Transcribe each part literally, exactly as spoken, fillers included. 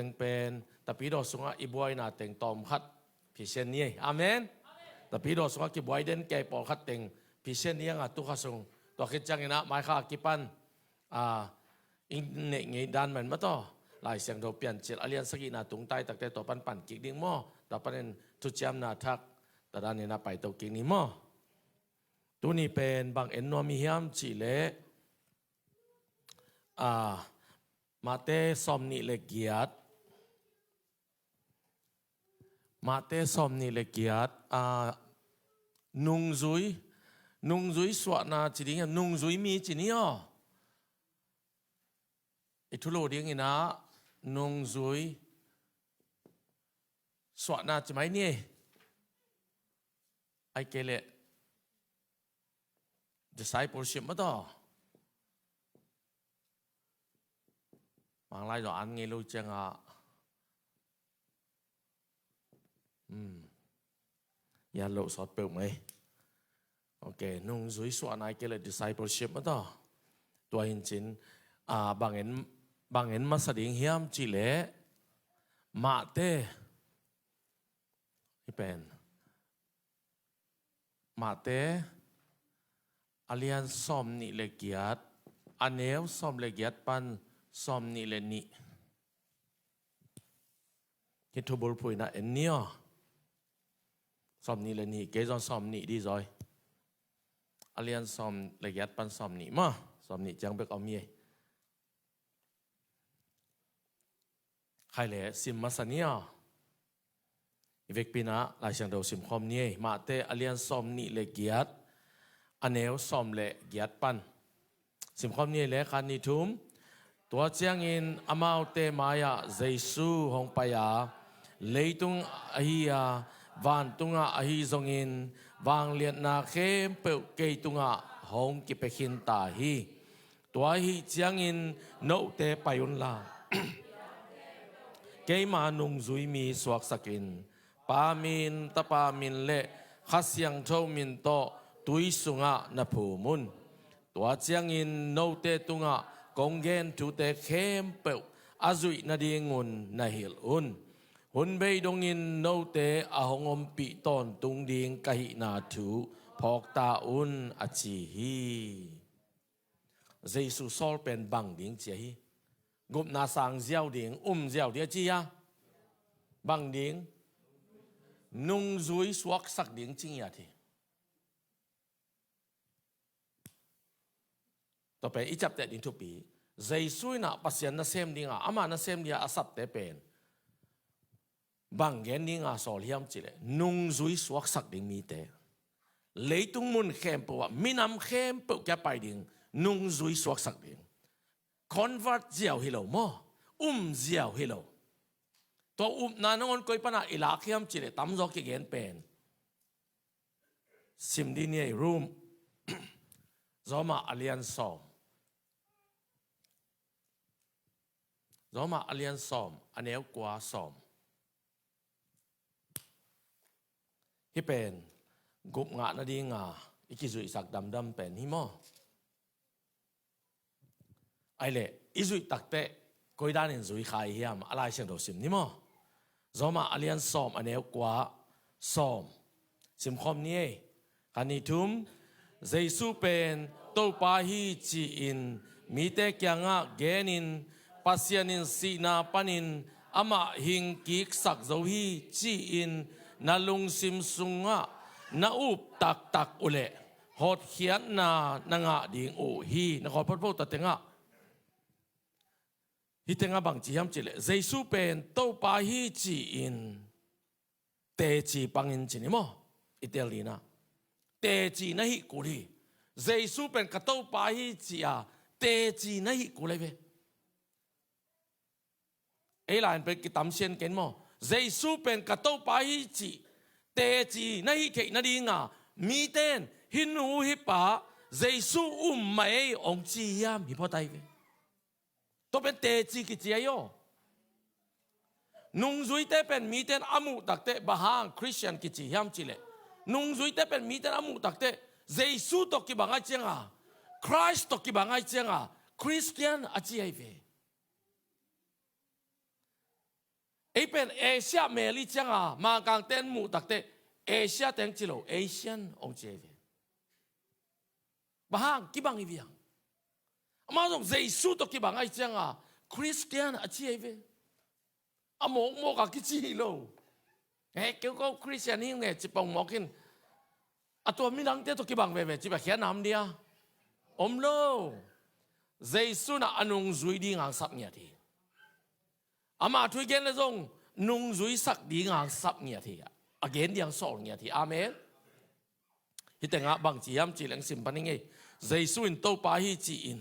teng pen tapidaw sungah i buaina teng tawm khat phisian ni ei. Amen. Tapidaw sungah kibuai den kei pawlkhat teng phisian ni ei a, tu kha sung. Tua khit ciangin ah mai kha a kipan, a, i neih ngei dan man mataw, Lai Siangtho Piancil a lian sagihna tung taitakte tua pan pan kik ding maw? Tua panin thuciamna thak tua danin ah paito kik ni maw? Tuni pen bang en nuam i hiam cih leh, a, Mate sawmnih le giat. Mate sawmnih le giat, a, nungzui, nungzui suahna ci ding hiam, nungzui mi ci ni aw. I thulu dingin ah nungzui suahna ci mai ni. Ai kei leh discipleship mataw. Manglai zaw an ngei lo ciangah, hmm, yan lo sawt peuh mai. Ok, nungzui suahna ai kei leh discipleship mataw. Tua hi cin, a, bang en, bang en masa ding hiam cih leh Mate. Hi pen. Mate a lian sawmnih le giat, a neu sawm le giat pan sawmnih le nih. Hih thubulphuh in ah en ni aw. Sawmnih le nih, kei zong sawmnih di zaw hi. A lian sawm le giat pan sawmnih maw, sawmnih ciang bek om hi ei. Khai leh sim masa ni aw. I vekpi in ah Lai Siangtho sim khawm ni ei. Mate a lian sawmnih le giat, a neu sawm le giat pan. Sim khawm ni ei leh, khat, nih, thum. Tua ciangin amaute mai-ah Jesu hong pai a, leitung ahi a, vantungah ahi zongin vangliatna khempeuh kei tungah hong kipia khinta hi. Tua ahih ciangin note pai unla, keima nungzui mi suaksak in, Pa min, Tapa min le Kha Siangtho min tawh tui sungah na phum un. Tua ciangin note tungah kong gen thute khempeuh a zuih nadingun na hilh un. Hun bei dongin note a hong ompih tawntung ding ka hihna thu phawkta un, a ci hi. Jesu sawl pen bang ding ci ahi? Gupna sang ziau ding, um ziau ding a ci a. Bang ding? Nungzui suaksak ding ci ngiat hi. Tua pen i ciapteh ding thupi. Jesu in ah Pasian nasem ding a, ama nasem ding a a sapte pen bang gen ding a sawl hiam cih leh nungzui suaksak ding mite. Leitung mun khempeuh ah, minam khempeuh kia pai ding nungzui suaksak ding. Convert ziau hi lo maw, um ziau hi lo. Tua upna nangawn koi pan ah i lak hiam cih leh tamzaw kigen pen. Sim dih ni ei, Rom. Roma a lian sawm. Roma a lian sawm, a neu kua, sawm. Hih pen gup ngah nadinga i kizuihsak damdam pen hi maw? Ai leh i zuih takteh koi danin zui kha i hiam, a Lai Siangtho sim ni maw? Roma a lian sawm, a neu kua, sawm. Sim khawm ni ei. Khat, nih, thum. Jesu pen Topa hi ci-in mite kiangah genin, Pasian in sihna panin amah hing kiksak zo hi ci-in na lungsim sungah na up taktak uhleh hotkhiatna na ngah ding uh hi. Na khawl photpho ta tengah, hih tengah bang ci hiam cih leh Jesu pen Topa hi ci-in teci pangin ci ni maw? I tel dina, teci na hih kul hi. Jesu pen ka Topa hi ci-a teci na hih kul hi ve. Ei lai-in pen kitamsian ken maw? Jesu pen ka Topa hi cih teci na hih theih nadinga miten hih nu hih pa Jesu um mah ei hong ci hiam, hi phot ai ve. Tua pen teci kici ahi aw. Nungzuite pen miten a muh takteh bang hang Christian kici hiam cih leh, nungzuite pen miten a muh takteh Jesu tawh kibang ai cianga, Christ tawh kibang ai cianga Christian a ci ahi ve. Ei pen Asia mel i cianga Mangkangte in muh takte Asia teng ci lo, Asian hong ci ei ve. Bang hang kibang i viang. Amah zong Jesu tawh kibang ai cianga Christian a ci ei ve. A mawkmawk a kici hi lo. He, keu ko Christian hi nge ci pong mawk in. A tua midangte tawh kibang veve ci bia khiatna om dia? Om lo. Jesu na a nungzui ding hang sap ngiat hi. Amah thu i gen le zong nungzui sak ding hang sap ngiat hi. A gen ding hang sawl ngiat hi. Amen. Hih tengah bang ci hiam ci leng sim pan i ngei. Jesu in Topa hi ci-in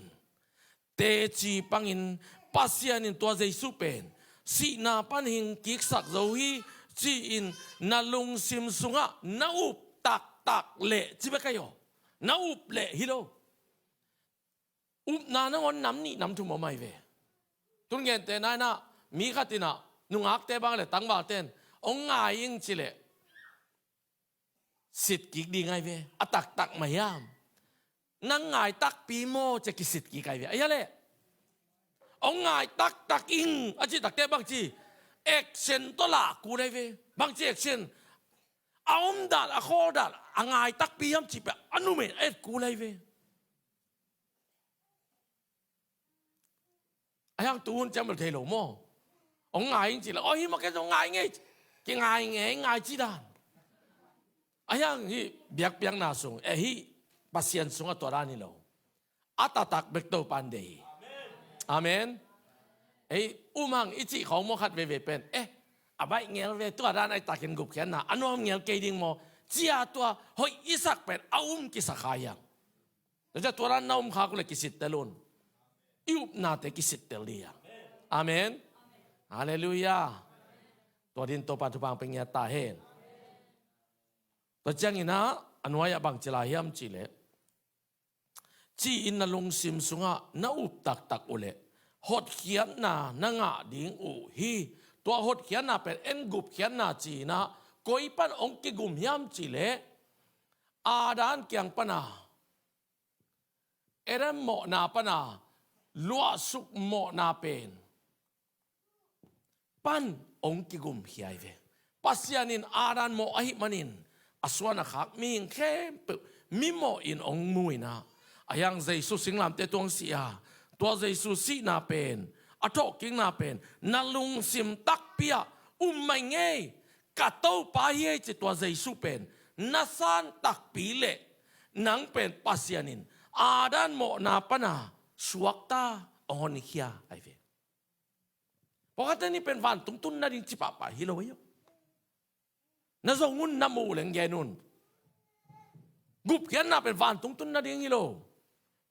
teci pangin Pasian in tua Jesu pen sihna pan hing kiksak zo hi ci-in na lungsim sungah na up taktak leh ci bek ahi aw. Na up leh hi lo. Upna nangawn nam nih nam thum om ahi ve. Tun gente nainah mi khat inah nungakte bang le tangvalte in hong ngai ing ci leh sit kik ding ahi ve. A taktak mah hiam? Nang ngai takpi maw ci-a kisit kik ahi ve. Ahi a leh hong ngai taktak ing a cih takte bang ci action tawh lah kul ahi ve. Bang ci action? A om dan, a khawl dan a ngai takpi hiam cih pia a numen a et kul ahi ve. A hiang tu hun ciam bel thei lo maw? Hong ngai ing ci la, aw hi maw, kei zong ngai ngei. Kingai ngei ngai ci dan. A hiang hih biakpiakna sung eh hih Pasian sungah tua dan hi lo. A taktak bek Topan deih hi. Amen. Ei umang i cih khawng maw khat veve pen eh a baih ngel ve, tua dan ai takin gupkhiatna a nuam ngel kei ding maw? Cia tua hoih i sak pen a um kisa kha hiang. Tua cia tua dan na um khak uh le kisittel un. I upnate kisittel dih a. Amen. Halleluiah. Tua din Topa thupha pia ngiat ta hen. Tua ciangin ah a nuai-ah bang ci lai hiam cih leh, ci-in na lungsim sungah na up taktak uh leh hotkhiatna na ngah ding uh hi. Tua hotkhiatna pen en gupkhiatna ci-in ah koi pan hong kigum hiam cih leh, Adam kiang pana Eden mawhna pana luahsuk mawhna pen pan hong kigumkhia hi ve. Pasian in Adam mawh ahih manin a suan a khak mihing khempeuh mimawh in hong mu in ah, a hiang Jesu singlamteh tungah si a, tua Jesu sihna pen, a thawhkikna pen na lungsim takpi ah um mai ngei. Ka Topa hi ei ci tua Jesu pen na san takpi leh nang pen Pasian in Adam mawhna pana suakta hong honkhia ahi ve. Pawlkhatte nih pen vantung tun nading ci pahpah hi lo ahi aw. Na zong un, na muh leng gen un. Gupkhiatna pen vantung tun nading hi lo.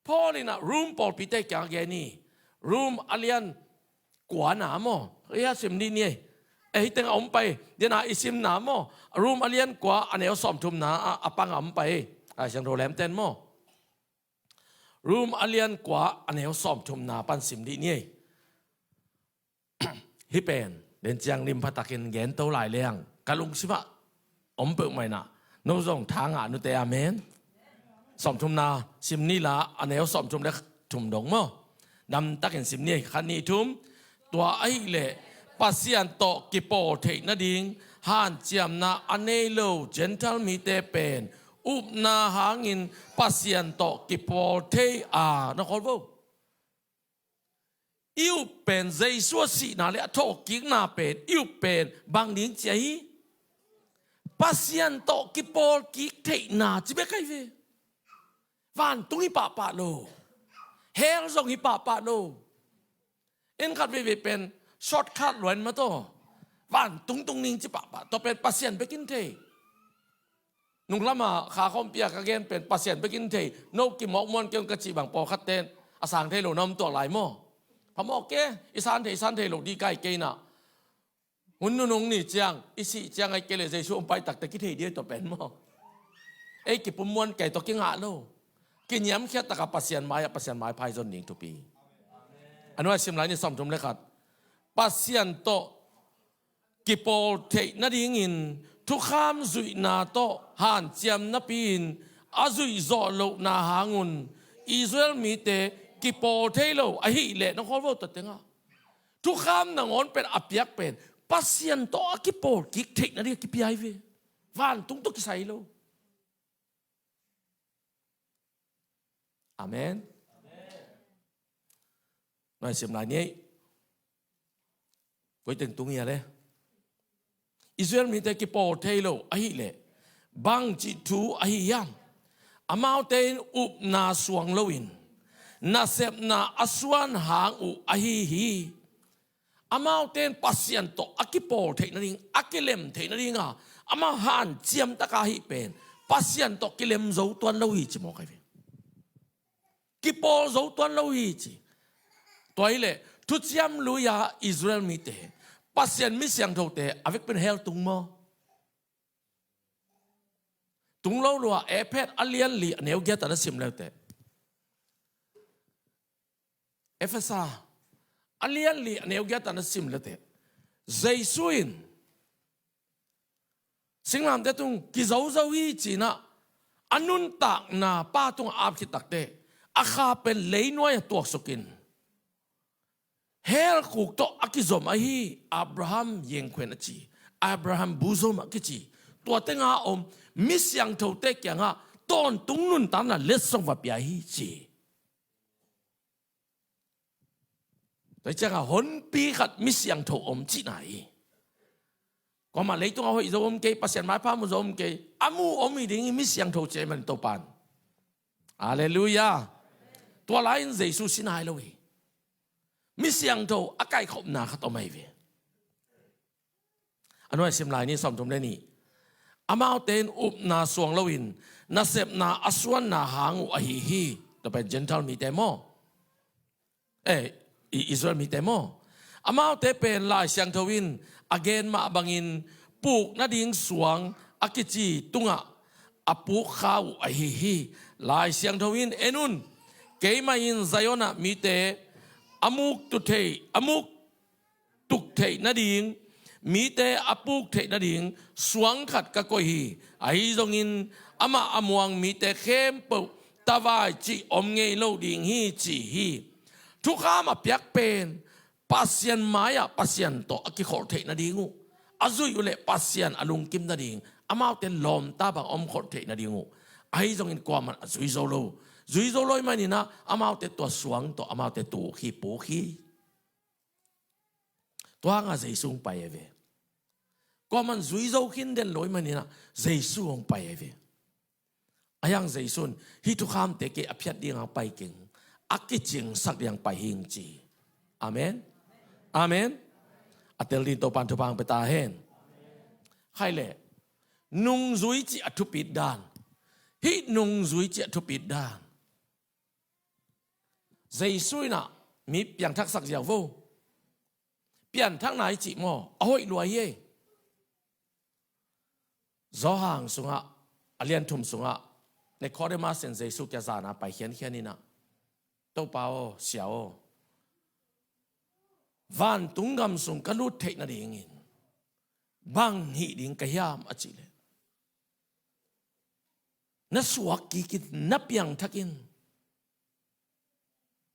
Paul in ah Rom pawlpite kiang gen hi. Rom a lian kua na maw, hih a sim dih ni ei. Eh, hih tengah om pai, dena i simna maw, Rom a lian kua a neu sawmthumna ah a pang a om pai. Lai Siangtho lemten maw, Rom a lian kua a neu sawmthumna pan sim dih ni ei. Hih pen den ciang lim phatakin gen to lai leng ka lungsimah om peuhmah in ah, no zong tha ngah nute, amen. Sawmthumna sim ni la, a neu sawmthum le thum dong maw. Damtakin sim ni ei, khat nih thum. Tua ahih leh Pasian tawh kipawl theih nading hanciamna a nei lo Gentile mite pen upna hangin Pasian tawh kipawl thei a, na khawl vo. I up pen Jesu a sihna le a thawhkikna pen i up pen bang ding ci ahi? Pasian tawh kipawlkik theihna ci bek ahi ve. Vantung hi pahpah lo. Hell zong hi pahpah lo. En khat veivei pen shortcut luan mah tawh vantung tung ning ci pahpah, tua pen Pasian bekin thei. Nunglamah kha khawmpi a ka gen pen Pasian bekin thei. No kimawk muan kei un ka cih bang pawlkhatte in a sang thei lo na om tuak lai maw? Phamawh ke, i san thei, i san thei lo dih kai kei na. Hun nunung ni ciang, i sih ciang ai kei le Jesu om pai takte kithei dih tua pen maw? Ei kipum muan kei tawh kingah lo. Kiniamkhiat taka Pasian mai-ah, Pasian maipha i zon ding thupi. A nuai sim lai ni, sawmthum le khat. Pasian tawh kipawl theih nadingin thukham zuihna tawh hanciam napi-in a zuih zawh lohna hangun Israel mite kipawl thei lo ahih leh, na khawl vo, tua tengah thukham nangawn pen a piak pen Pasian tawh a kipawl kik theih nading a kipia hi ve. Vantung tawh kisai lo. Amen. Ngai sim lai ni. Koi teng tung hi a le. Israel mite kipawl thei lo ahih leh bangci thu ahi hiam? Amaute in upna suang loin nasepna a suan hang uh ahi hi. Amaute in Pasian tawh a kipawl theih nading, a kilem theih nading a, amau hanciam taka hih pen Pasian tawh kilem zo tuan lo hi ci mawk ahi ve. Kipawl zo tuan lo hi ci. Tua hi leh thuciam lui-a Israel mite, Pasian mi siangthote a vekpi in hell tung maw? Tung lo lua. Efesa a lian li a neu giat a na sim leuteh. Efesa a lian li a neu giat a na sim leuteh. Jesu in singlamteh tung kizozo hi ci-in ah a nuntakna Pa tungah ap khit takteh a kha pen leinuai ah tuaksukin hell khuk tawh a kizom ahi Abraham yengkhuan a ci, Abraham bosom a kici, tua tenga om mi siangthote kiangah tawntung nuntakna letsong va pia hi ci. Tua hi ciangah honpi khat mi siangtho om cihna hi. Kuamah leitungah hoih zo om kei, Pasian maipha mu zo om kei, a mu om hi ding hi mi siangtho ci ahih manin Topan. Halleluiah. Tua lai-in Jesu si nai lo hi. Mi siangtho a kaikhopna khat om ahi ve. A nuai sim lai ni, sawmthum le nih. Amaute in upna suang loin nasepna a suanna hang uh ahi hi. Tua pen Gentile mite maw? Eh, i Israel mite maw? Amaute pen Lai Siangtho in a gen mah bangin puk nading suang a kici tungah a puk kha uh ahi hi. Lai Siangtho in, en un, keimah in Zion ah mite a muk tu thei, a muk tuk theih nading, mite a puk theih nading suang khat ka koih hi. Ahi zongin amah a muang mite khempeuh tavai cih om ngei lo ding hi ci hi. Thukham a piak pen Pasian mai-ah Pasian tawh a kikholh theih nading uh, a zuih uh leh Pasian a lungkim nading, amaute lawmta bang om kholh theih nading uh. Ahi zongin kuaman a zui zo lo. Zui zo lo ahih manin ah amaute tua suang tawh amaute tuk hi, puk hi. Tua hangah Jesu hong pai ahi ve. Kuaman zui zo khin den lo ahih manin ah Jesu hong pai ahi ve. Ahi hang Jesu in hih thukhamte kei a phiat dingah pai keng, a kicingsak dingah pai hing ci. Amen. Amen. A tel ding Topan thupha hong pia ta hen. Khaile, nungzui cih a thupit dan. Hih nungzui cih a thupit dan. Jesu in ah mi piangthaksak ziau vo. Pianthakna i cih maw, a hoih lua hi ei. Johan sungah a lian thum sungah Nicodemus in Jesu kiang zana pai khiankhian in ah, Topa aw, Sia aw, vantung gam sung ka lut theih nadingin bang hih ding ka hiam a cih leh, na suak kik in, na piangthak in.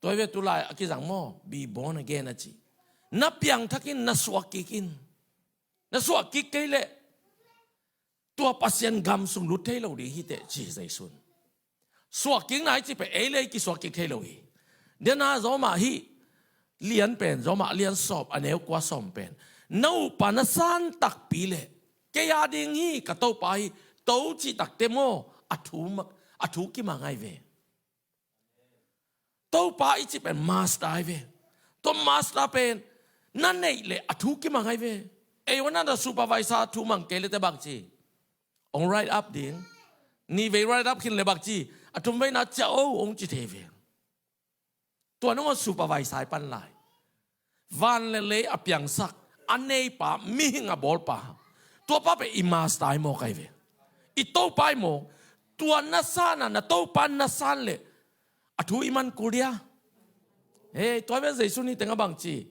Tua hi ve, tulai a kizang maw, be born again a ci. Na piangthak in, na suak kik in. Na suak kik kei leh tua Pasian gam sung lut thei lo ding hi teh ci Jesu in. Suak kikna i cih pen ei le ei kisuak kik thei lo hi. Dena Roma hih lian pen, Roma lian sawm a neu kua sawm pen, na upa na san takpi leh kei a ding hi, ka Topa hi, to cih takteh maw, a thu ma-, a thu kimang ahi ve. Topa i cih pen master ahi ve. Tua master pen na neih leh a thu kimang ahi ve. Ei wana na supervisor thu mang kei leh teh bang ci? Hong write up ding. Nih vei write up khin leh bang ci? A thum veina ciah o hong ci thei ve. Tua nong a supervisor i pan lai. Van le lei a piangsak, a neipa, mihing a bawlpa. Tuapa pen i master ahi mawk ahi ve. I Topa ahi mawk. Tua na san a, na Topa na san leh a thu i man kul dia. Hei, tua pen Jesu in hih tengah bang ci?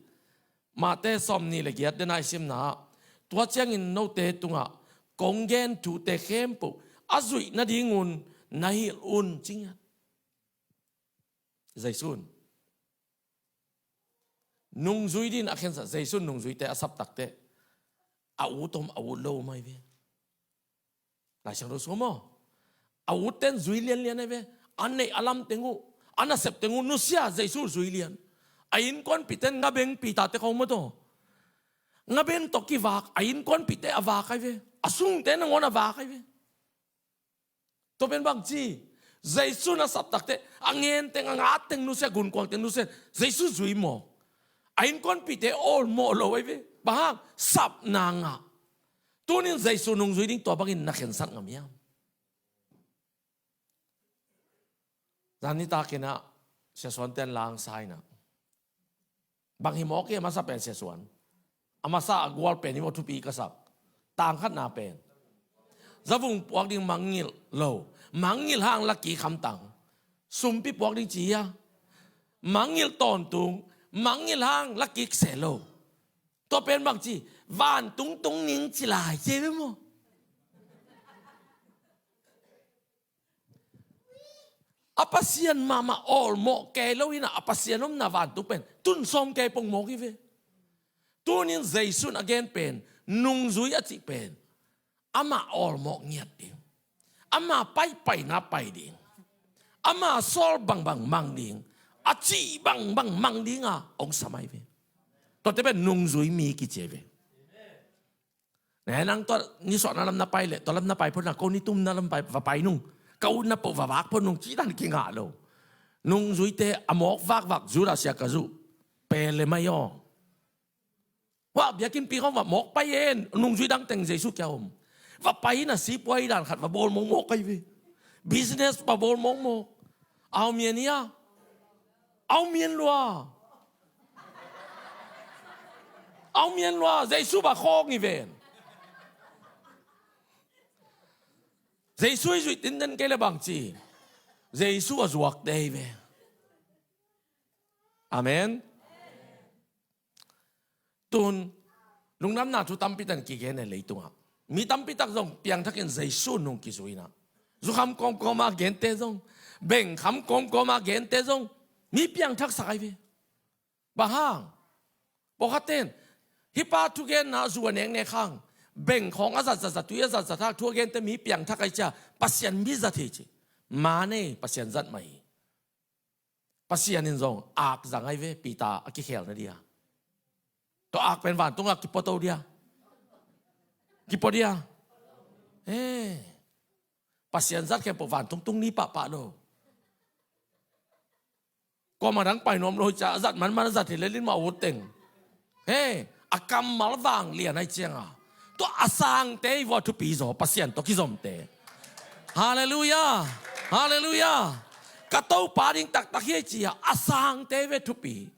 Mate sawmnih le giat, dena i simna ah, tua ciangin note tungah kong gen thute khempeuh a zuih nadingun na hilh un ci ngiat. Jesu in nungzui dingin a khensat, Jesu in nungzuite a sap takteh, A ut om, a ut lo om ahi ve. Lai Siangtho sung maw, a utte in zui lianlian ahi ve. A neih a lam teng uh, a nasep teng uh nusia, Jesu zui lian. A innkuanpihte in ngabeng, Peter te khawng maw tawh, ngabeng tawh kivak, a innkuanpihte a vak ahi ve. A sungte nangawn a vak ahi ve. Tua pen bangci, Jesu na sap takteh a ngen teng, a ngat teng nusia, gunkuang teng nusia, Jesu zui mawk. A innkuanpihte awlmawh lo ahi ve. Bang hang? Sapna ngah. Tunin Jesu nungzui ding tua bangin na khensat ngam hiam? Zan nitakin ah Sia Suan ten langsa in ah, bang hi mawk hi a masa pen, Sia Suan? A masa a gual pen hi maw, thupi ka sak. Tang khatna pen, zavung puak ding mangngilh lo, mangngilh hang la kik hamtang. Sumpi puak ding ci hi a, mangngilh tawntung, mangngilh hang la kik se lo. Tua pen bangci, vantung tung ning ci lai ci ve maw. A Pasian mahmah awlmawh kei lo in ah, a Pasian omna vantung pen tun sawm kei pong mawk hi ve. Tunin Jesu in a gen pen, nungzui a cih pen, amah awlmawh ngiat ding, ama paipaina pai ding, ama sawl bangbang mang ding, a cih bangbang mang ding a hong sam ahi ve. Tuate pen nungzui mi kici ahi ve. Ne, nang tua nisuahna lam na pai leh, tua lam na pai phot na, ko nitumna lam pai, va pai nung. Ka utna poh va vak phot nung, cih dan kingah lo. Nungzuite a mawk vakvak Judas Iskariot, pele mai aw. Wah, biakinnpi khawng va mawk pai en, nungzui dang teng Jesu kia om. Va pai na, sipuai dan khat va bawl mawkmawk ahi ve. Business va bawl mawkmawk. Au mian ia. Au mian lua. Au mian lua, Jesu ba khawng hi ven. Jesu i zuih tinten kei le bangci, Jesu a zuakte hi ve. Amen. Tun, lungdamna thu tampi tan kigen e leitungah. Mi tampi tak zong piangthakin Jesu nung kizui na. Zukham kawmkawma gente zong, bengkham kawmkawma gente zong, mi piangthaksak ahi ve. Bang hang? Pawlkhatte in, hih pa thugenna zu a neknek hang, beng khawng a zatzat, zatui a zatzat hang thu a gente mi piangthak ahi cia, Pasian mi zat hi ci. Ma nei, Pasian zat mah hi. Pasian in zong ak zang ahi ve, Peter a kikhelna dia. Tua ak pen vantungah kipuato dia. Kipua dia. Eh. Pasian zat khempeuh vantung tung ni pahpah lo. Kuamah dang pai nuam lo hi cia, a zat manman a zat hi le lin mah ut teng. He, a kammal vanglian ahi cianga, tua a sangte hi vua thupi zaw, Pasian tawh kizomte. Halleluiah. Halleluiah. Ka Topa ding taktak hi ahi cia, a sangte ve thupi.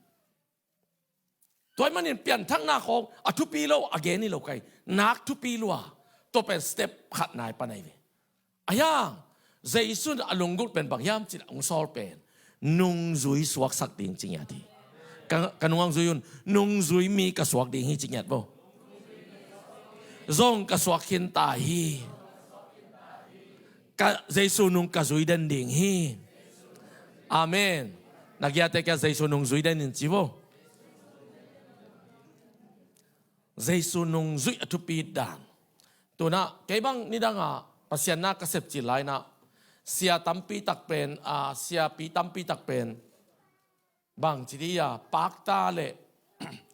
Tua ahih manin pianthakna khawng a thupi lo, a gen hi lo kei. Nak thupi lua. Tua pen step khat nai pan ahi ve. Ahi hang, Jesu in a lunggulh pen bang hiam cih leh hong sawl pen nungzui suaksak ding ci ngiat hi. Ka, ka nung hong zui un, nungzui mi ka suak ding hi ci ngiat vo. Zong ka suak khin ta hi. Ka Jesu nung ka zui den ding hi. Amen. Na giate kia Jesu nung zui den in ci vo. Jesu nungzuih a thupit dan. Tunah kei bang nidangah Pasian na ka sepcil lai-inah sia tampi tak pen, a, siapi tampi tak pen bang ci dih a, pakta le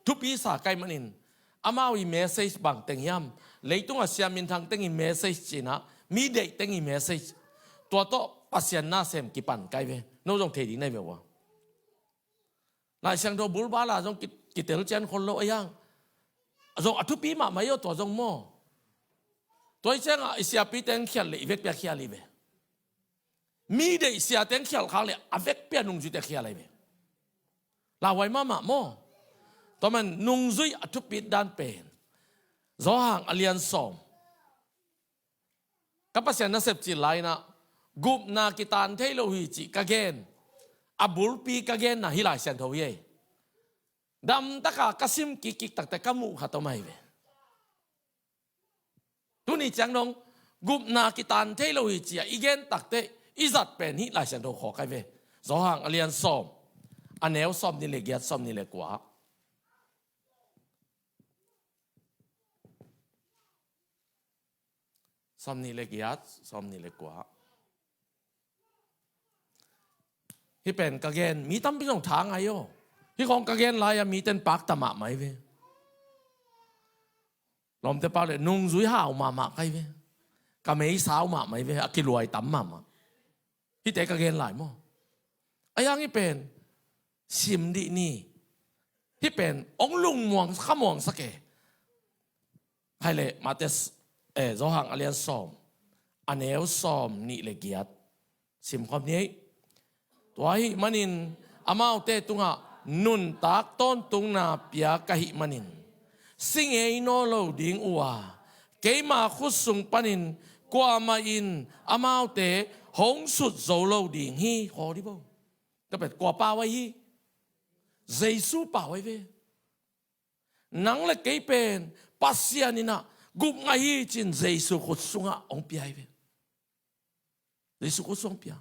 thupi sa ka hih manin amau i message bang teng hiam, leitungah sia minthang teng i message cinah, mi deih teng i message, tua tawh Pasian na sem kipan ka hi ve. No zong thei ding na hi ve ua. Lai Siangtho bulbala zong ki, kitel cian khol lo a hiang. Zong a thupi mahmah hi aw tua zong maw. Tua hi ciangah i siapi teng khial le i vekpi a khial hi ve. Mi deih sia teng khial khak le a vekpi a nungzuite khial hi ve. Lauhuai mahmah maw. Tua man nungzui a thupit dan pen Johan a lian sawm. Ka Pasian na sepcil lai-inah gupna kitan thei lo hi cih ka gen, a bulpi ka genna hih Lai Siangtho hi ei. Damtaka ka sim kikkik takte ka muh khat om ahi ve. Tuni ciang dong gupna kitan thei lo hi ci-a i gen takte i zat pen hih Lai Siangtho khawk ahi ve. Johan a lian sawm, a neu sawm nih le giat, sawm nih le kua. Sawmnih le giat, sawmnih le kua. Hih pen ka gen, mi tampi zong tha ngai aw. Hih khawng ka gen lai-a mite in pakta mahmah hi ve. Lawmte pau le nungzui hau mahmah ka hi ve. Ka mei sau mahmah hi ve, a kiluai tam mahmah. Hihte ka gen lai maw? A yang hih pen sim dih ni. Hih pen hong lungmuang khamuangsak e. Hai le Mate, eh, Johan a lian sawm, a neu sawmnih le giat. Simkhawm ni ei. Tua ahih manin amaute tungah nuntak tawntungna pia ka hih manin si ngei nawn lo ding uh a, keima khutsung panin kuamah in amaute hong sut zo lo ding hi. Khaw dih bo. Ka pen kua pau ahi hi? Jesu pau ahi ve. Nang le kei pen Pasian in ah gupngai hi ci-in Jesu khut sungah hong pia hi ve. Jesu khut sungah hong pia.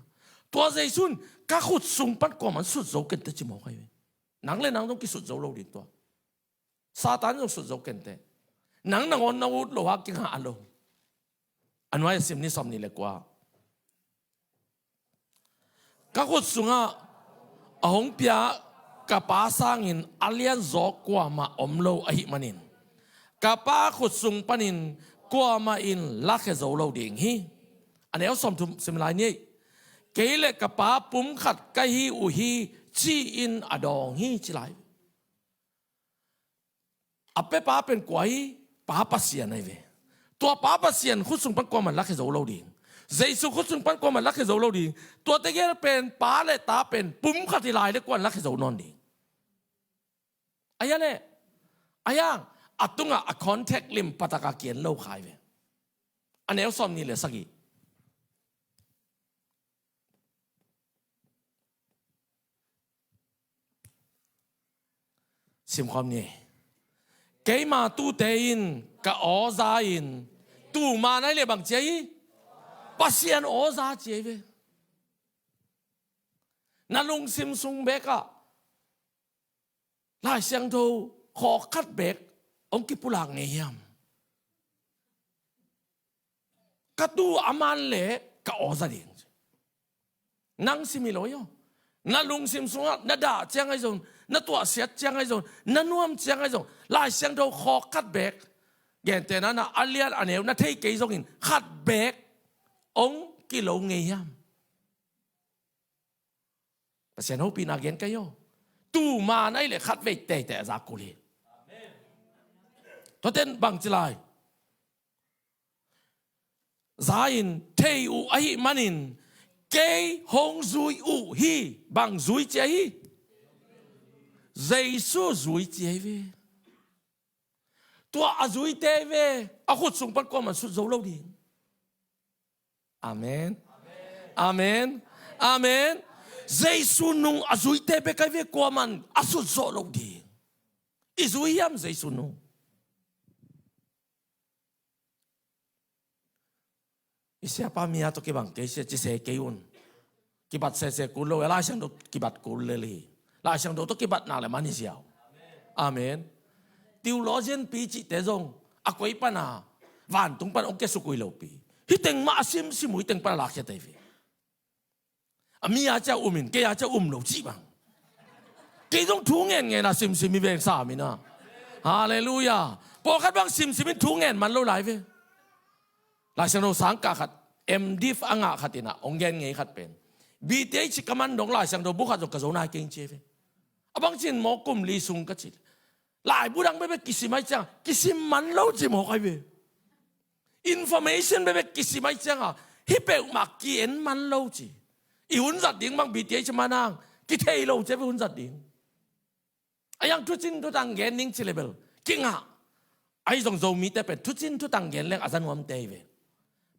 Tua Jesu in ka khut sung pan kuamah in sut zo kei inteh ci mawk ahi ve. Nang le nang zong kisut zo lo ding tua. Satan zong sut zo kei inteh. Nang nangawn na ut lo a kingah lo. A nuai a sim ni, sawmnih le kua. Ka khut sungah a hong pia ka Pa sangin a lianzaw kuamah om lo ahih manin ka Pa khut sung panin kuamah in lakhia zo lo ding hi. A neu sawmthum sim lai ni ei. Kei le ka Pa pumkhat ka hi uh hi ci-in a dawng hi ci lai. A pepa pen kua hi? Pa Pasian ahi ve. Tua Pa Pasian khut sung pan kuamah in lakhia zo lo ding. Jesu khut sung pan kuamah in lakhia zo lo ding. Tuate gel pen Pa le Ta pen pumkhat hi lai le kuan lakhia zo nawn ding. A ya le, a yang, a tungah a contact lim patak a kian lo khai ve. A neu sawmnih le sagih. Simkhawm ni. Keima tuute in ka aw za in, tuman ahi le bang ci ahi? Pasian aw za ci ahi ve. Na lungsim sung bekah Lai Siangtho khawk khat bek hong kipulak ngei hiam? Ka tu a man le ka aw za ding. Nang sim hi lo hi aw. Na lungsim sungah na dah ciang ahi zong, na tuahsiat ciang ahi zong, na nuam ciang ahi zong, Lai Siangtho khawk khat bek, gentehna na a lian a neu na thei kei zongin khat bek hong kilo ngei hiam? Pasian hopihna gen ka hi aw. Tuman ahi le khat vei teitei a za kul hi. Tuaten bang ci lai? Za in thei uh ahih manin kei hong zui uh hi. Bang zui ci ahi? Jesu zui ci ahi ve. Tua a zuite ve, a khut sung pan kuamah in sut zo lo ding. Amen. Amen. Amen. Jesu nung a zuite bek ahi ve, kuamah in a sut zo lo ding. I zui hiam Jesu nung? I siapa mi a tawh kibang kei sia, ci se kei un. Kibat sese kul lo, Lai Siangtho kibat kul lel hi. Lai Siangtho tawh kibat nak le man hi ziau. Amen. Theologian pi cihte zong a koi pana, vantung pana hong kia suk uh hi lo pi. Hih teng mah a simsim uh, hih teng pana lakhia tei ve. A mi a cia um in, kei a cia um lo cih bang. Kei zong thu ngen ngen a simsim hi veng sa mi na. Halleluiah. Pawlkhat bang simsim in thu ngen man lo lai ve. Lai Siangtho sangkah khat, M.Div a ngah khat in ah hong gen ngei khat pen, B.Th ka man dong Lai Siangtho bu khat zong ka zo nai keng ci ve. A bang cin maw, kum li sung ka ci. Laibu dang bekbek kisim ai ciang kisim man lo ci mawk ai ve. Information bekbek kisim ai cianga hih peuhmah ki-en man lo ci. I hun zat ding bang B.Th manang kithei lo ci ve hun zat ding. A yang thucin thutang gen ning ci le bel kingah. Ahi zong Zomite pen thucin thutang gen leng a za nuamte hi ve.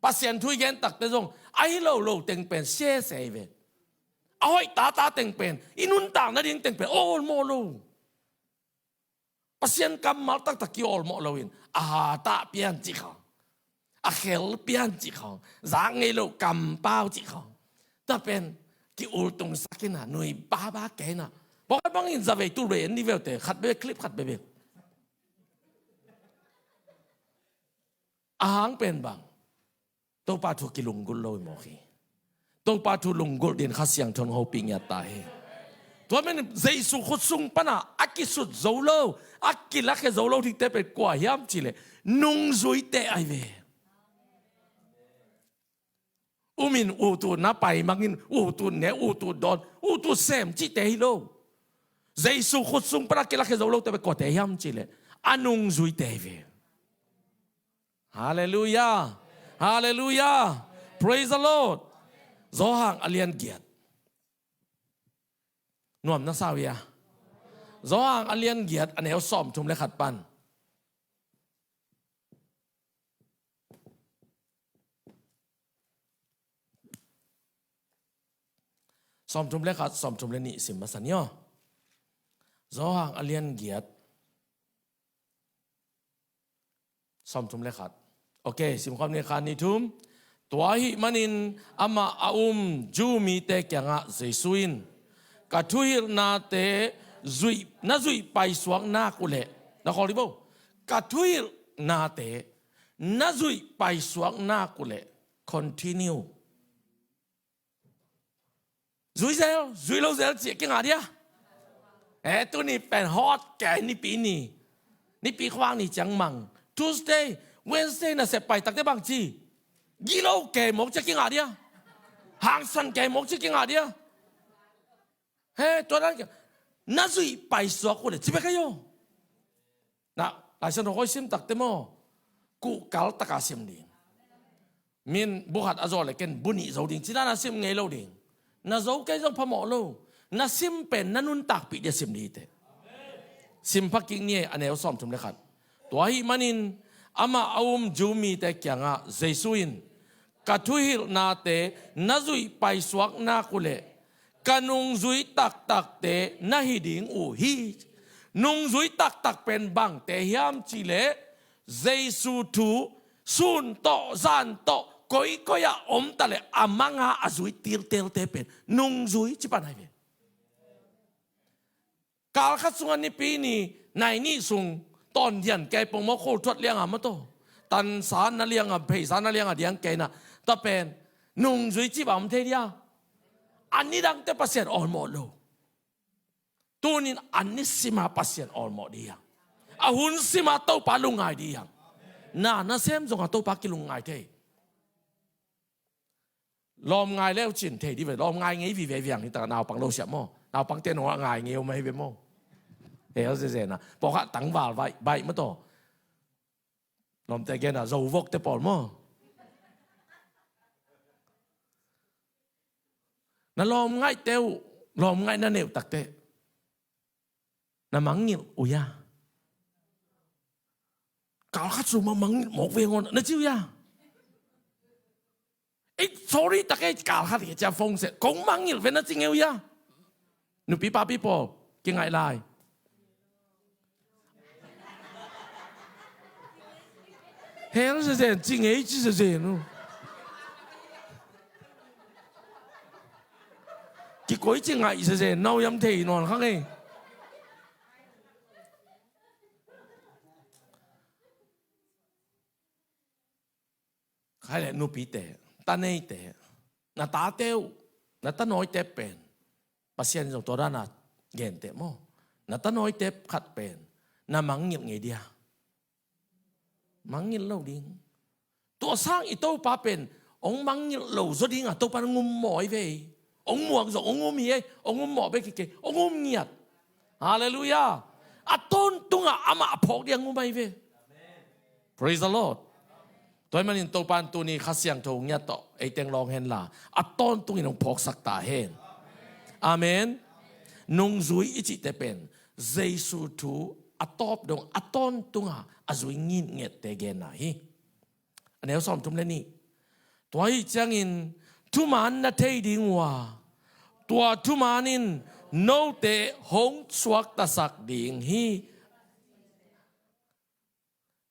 Pasian thu i gen takte zong ahi lo lo teng pen sese hi ve. A hoih tata teng pen, i nuntak nading teng pen awlmawh lo. Pasian kammal taktak ki-awlmawh loin a hatah pian cih khawng, a khel pian cih khawng, zak ngei lo kampau cih khawng, tua pen ki-ultungsak in a, nui baba kei in a. Bawk bangin zavei tul bei en ni veute, khat bebe, clip khat bebe. A hang pen bang, Topa thu kilunggulh lo i mawk hi. Topa thu lunggulh din Kha Siangtho in hopih ngiat ta hi. Tua manin Jesu khut sung pana a kisut zo lo, a kilakhia zo lo dingte pen kua hiam cihleh nungzuite ahi ve. Umin utut na paimangin, utut ne, utut dawn, utut sem cihte hi lo. Jesu khut sung pana kilakhia zo lote pen kuate hiam cihleh a nungzuite ahi ve. Halleluiah. Halleluiah. Praise the Lord. Johan a lian giat. Nuam na sa uh hia? Johan a lian giat, a neu sawmthum le khat pan. Sawmthum le khat, sawmthum le nih sim masa ni aw. Johan a lian giat, sawmthum le khat. Ok, simkhawm ni, khat, nih, thum. Tua ahih manin amah a um Jew mite kiangah Jesu in, "Ka thuhilhnate zuih, na zuih paisuak nak uhleh," na khawl hi bo. "Ka thuhilhnate na zuih paisuak nak uhleh." Continue. Zui zel, zui lo zel cih kingah dia. Eh, tuni pen hot kei, Nipi ni. Nipi khuang ni ciang mang. Tuesday, Wednesday nasep pai takte bang ci. Gilo kei mawk cih kingah dia. Hangsan kei mawk cih kingah dia. He, tua dan kei. Na zuih paisuak uhleh ci bek hi aw. Na, Lai Siangtho koi sim takte maw, kuhkal taka sim ding. Min bu khat a zawh leh ken bu nih zo ding ci dan a sim ngei lo ding. Na zo kei zong phamawh lo. Na sim pen na nuntakpih dia sim ding hi teh. Sim pha kik ni ei, a neu sawmthum le khat. Tua ahih manin amah a um Jew mite kiangah Jesu in, "Ka thuhilhnate na zuih paisuak nak uhleh ka nungzui taktakte na hi ding uh hi." Nungzui taktak pen bangte hiam cihleh, Jesu thu sun tawh, zan tawh, koikoi ah om taleh a manga a zui tiltelte pen nungzui ci pan ahi ve. Kal khat sungah Nipi ni, nai nih sung, tawn dian kei pong maw, khul thuat lianga maw taw. Tansa na lianga, pheisa na lianga diang kei na. Tua pen nungzui cih bang om thei dia. A nidangte Pasian awlmawh lo. Tunin a nisima Pasian awlmawh dia. A hun sima Topa lungngai dia. Na, nasem zonga Topa kilungngai thei. Lawmngai leu cin thei dih ve, lawmngai ngei vive viang hi ta, naupang lo siap maw. Naupangte nong a ngai ngei om ahi ve maw. Hel zezena. Pawlkhat tangval baih, baih maw taw. Lawmte gena, zo vokte pawl maw. Na lawmngaihte uh, lawmngaih na neih uh takte. Na mangngilh uh hia? Kal khat sung mah mangngilh mawk ve ngawn na ci uh hia? Ei, sorry tak ei, kal khat hi cia phone set. Kong mangngilh ve na ci ngei uh hia? Nupi papi pawl, kingaih lai. Hel zezen, ci ngei ci zezen uh. Kikoih ci ngaih zezen, nau yam thei nawn kha ngei. Khai le nupite, taneite, na tate uh, na tanawite pen Pasian zong tua dana gente maw. Na tanawite khat pen na mangngilh ngei dia. Mangngilh lo ding. Tua sang i Topa pen hong mangngilh lo zaw dinga Topa na ngum mawh ahi ve. Hong muang zong hong um hi ei. Hong um mawh bek hi kei, hong um ngiat. Halleluiah. A tawntungah amah a phawk ding a ngum ahi ve. Praise the Lord. Tua ahih manin Topa in tuni Kha Siangtho ngiat tawh ei teng lawng henla, a tawntungin hong phawksak ta hen. Amen. Nungzui i cihte pen Jesu thu a tawp dong, a tawntunga a zui ngitngette genna hi. A neu sawmthum le nih. Tua ahih ciangin thuman na thei ding uh a, tua thuman in note hong suaktasak ding hi.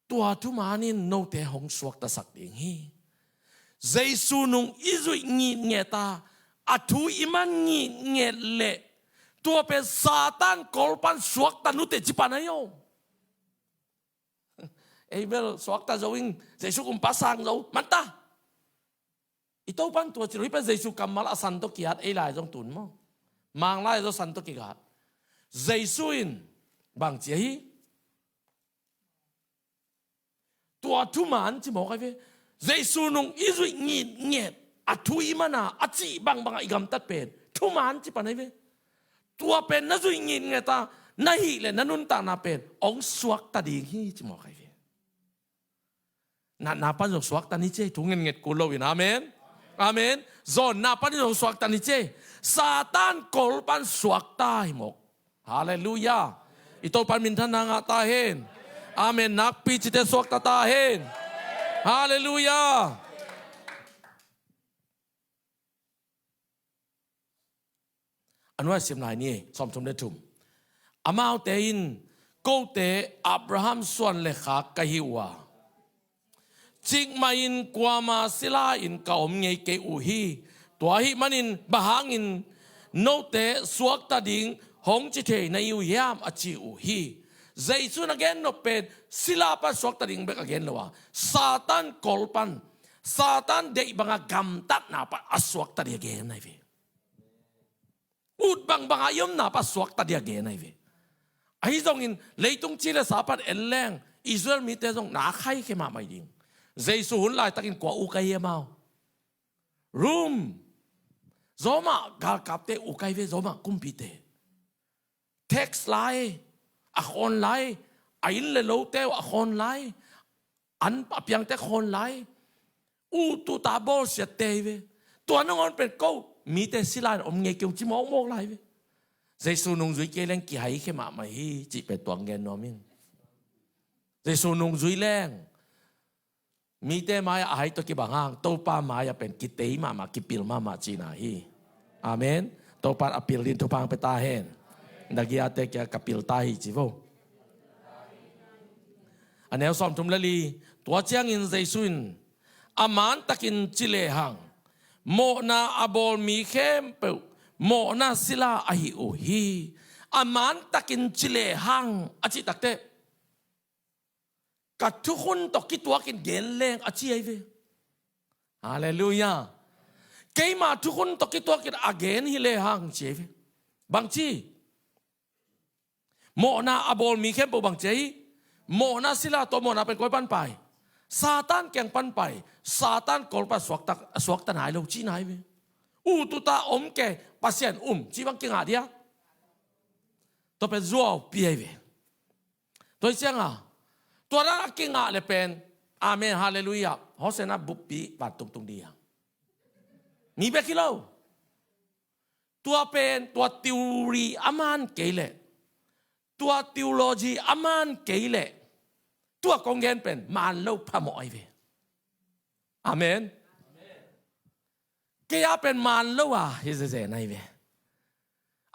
Tua thuman in note hong suaktasak ding hi. Jesu nung i zuih ngitnget a, a thu i man ngitnget leh, tua pen Satan kolpan suakta nute ci pan ahi om. Ei bel suakta zo ing, Jesu kumpa sang zo, manta. I Topan tua ci lo hi pen Jesu kammal a san tawh ki-at, ei lai zong tun maw. Mang lai zong san tawh ki-at. Jesu in bang ci ahi? Tua thuman ci mawk ahi ve. Jesu nung i zuih ngitnget, a thu i man a, a cih bangbang a i gamtat pen thuman ci pan ahi ve. Tua pen na zuih ngitnget a, na hih le na nuntakna pen hong suakta ding hi ci mawk ahi ve. Natna pan zong suakta ni ci ei, thu ngetnget kul loin. Amen. Amen. Zawnna pan zong suakta ni ci ei. Satan kol pan suakta hi mawk. Halleluiah. I Topan minthanna ngah ta hen. Amen. Nakpi cite suakta ta hen. Halleluiah. A nuai sim lai ni, sawmthum le thum. Amaute in, kote Abraham suan le khak ka hi uh a, cikmah in kuama sila in ka om ngei kei uh hi. Tua ahih manin bang hangin note suakta ding hong ci thei na hi uh hiam a ci uh hi. Jesu in a gen nop pen sila pan suakta ding bek a gen lo a, Satan kol pan, Satan deih banga gamtatna pan a suakta ding a gen ahi ve. Ut bangbanga i omna pan suakta ding a gen ahi ve. Ahi zongin leitung ci le sa pan en leng Israel mite zong na khaikhia mahmah ding. Jesu hun laitakin kua uk ahi hiam? Amau Rom, Roma galkapte uk ahi ve, Roma kumpite. Tax lai, a khawn lai, a inn le lote uh a khawn lai, an a piangte khawn lai, ut uta bawlsiatte hi ve. Tua nangawn pen ko mite sila in om ngei kei ung ci mawkmawk lai ve. Jesu nungzui kei leng kihaikhia mahmah hi cih pen tua hong gen nuam ing. Jesu nungzui leng mite mai-ah a hai tawh kibang hang, Topa mai-ah pen kitei mahmah, kipil mahmah cihna hi. Amen. Topa in a pil ding thupha hong pia ta hen. Na giate kiangah ka pil ta hi ci vo. A neu sawmthum le li. Tua ciangin Jesu in a mantakin ci lehang, mawhna a bawl mi khempeuh mawhna sila ahi uh hi. A mantakin ci lehang a cih takteh, ka thukhun tawh kituakin gen leng a ci ahi ve. Halleluiah. Keima thukhun tawh kituakin a gen hi lehang ci ahi ve. Bang ci? Mawhna a bawl mi khempeuh bang ci ahi? Mawhna sila tawh, mawhna pen koi pan pai? Satan kiang pan pai. Satan kol pan suakta, suakta nai lo cihna ahi ve. Ut uta om kei, Pasian um cih bang kingah dia? Tua pen zuaupi ahi ve. Tua hi cianga, tua dan a kingah le pen, amen, halleluiah, Hosanna buppi vantung tung ding hi hang. Mi bek hi lo. Tua pen, tua theory a man kei leh, tua theology a man kei leh, tua kong gen pen man lo phamawh ahi ve. Amen. Kei a pen man lo a hi zeze na hi ve.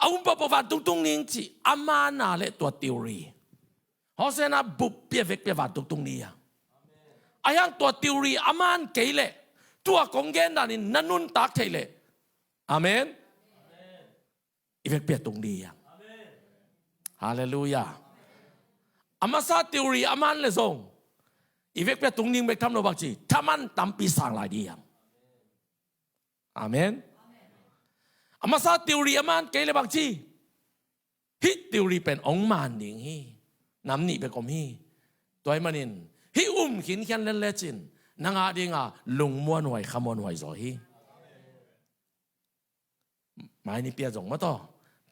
A um pohpoh vantung tung ning cih a man a leh tua theory, Hosanna buppi a vekpi a vantung tung ni a. Ahi hang tua theory a man kei leh, tua kong gen danin na nuntak theih leh, amen, i vekpi a tung ding hi hang. Halleluiah. A masa theory a man le zong, i vekpi a tung ding bek tham lo, bang ci, thaman tampi sang lai ding hi hang. Amen. A masa theory a man kei le bang ci, hih theory pen hong man ding hi. Nam nih bek om hi. Tua ahih manin hih um khinkhian lel lecin na ngah dinga lungmuanhuai khamuanhuai zaw hi. Mai nipi ah zong mah tawh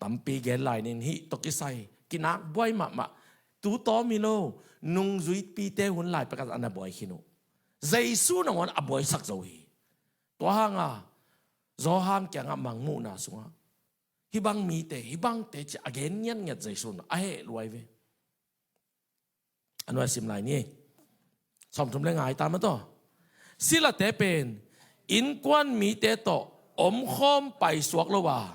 tampi gen lai ning, hih tawh kisai kinak buai mahmah, tu tawm hi lo, nungzuipite hun lai pek a na buai khin uh. Jesu nangawn a buaisak zo hi. Tua hanga Johan kiangah mangmuhna sungah hih bang mite, hih bangte ci a gen ngiatngiat Jesu in a heh luai ve. A nuai sim lai ni. Sawmthum le nga hi ta mah tawh. Silate pen innkuan mite tawh omkhawm paisuak lo a,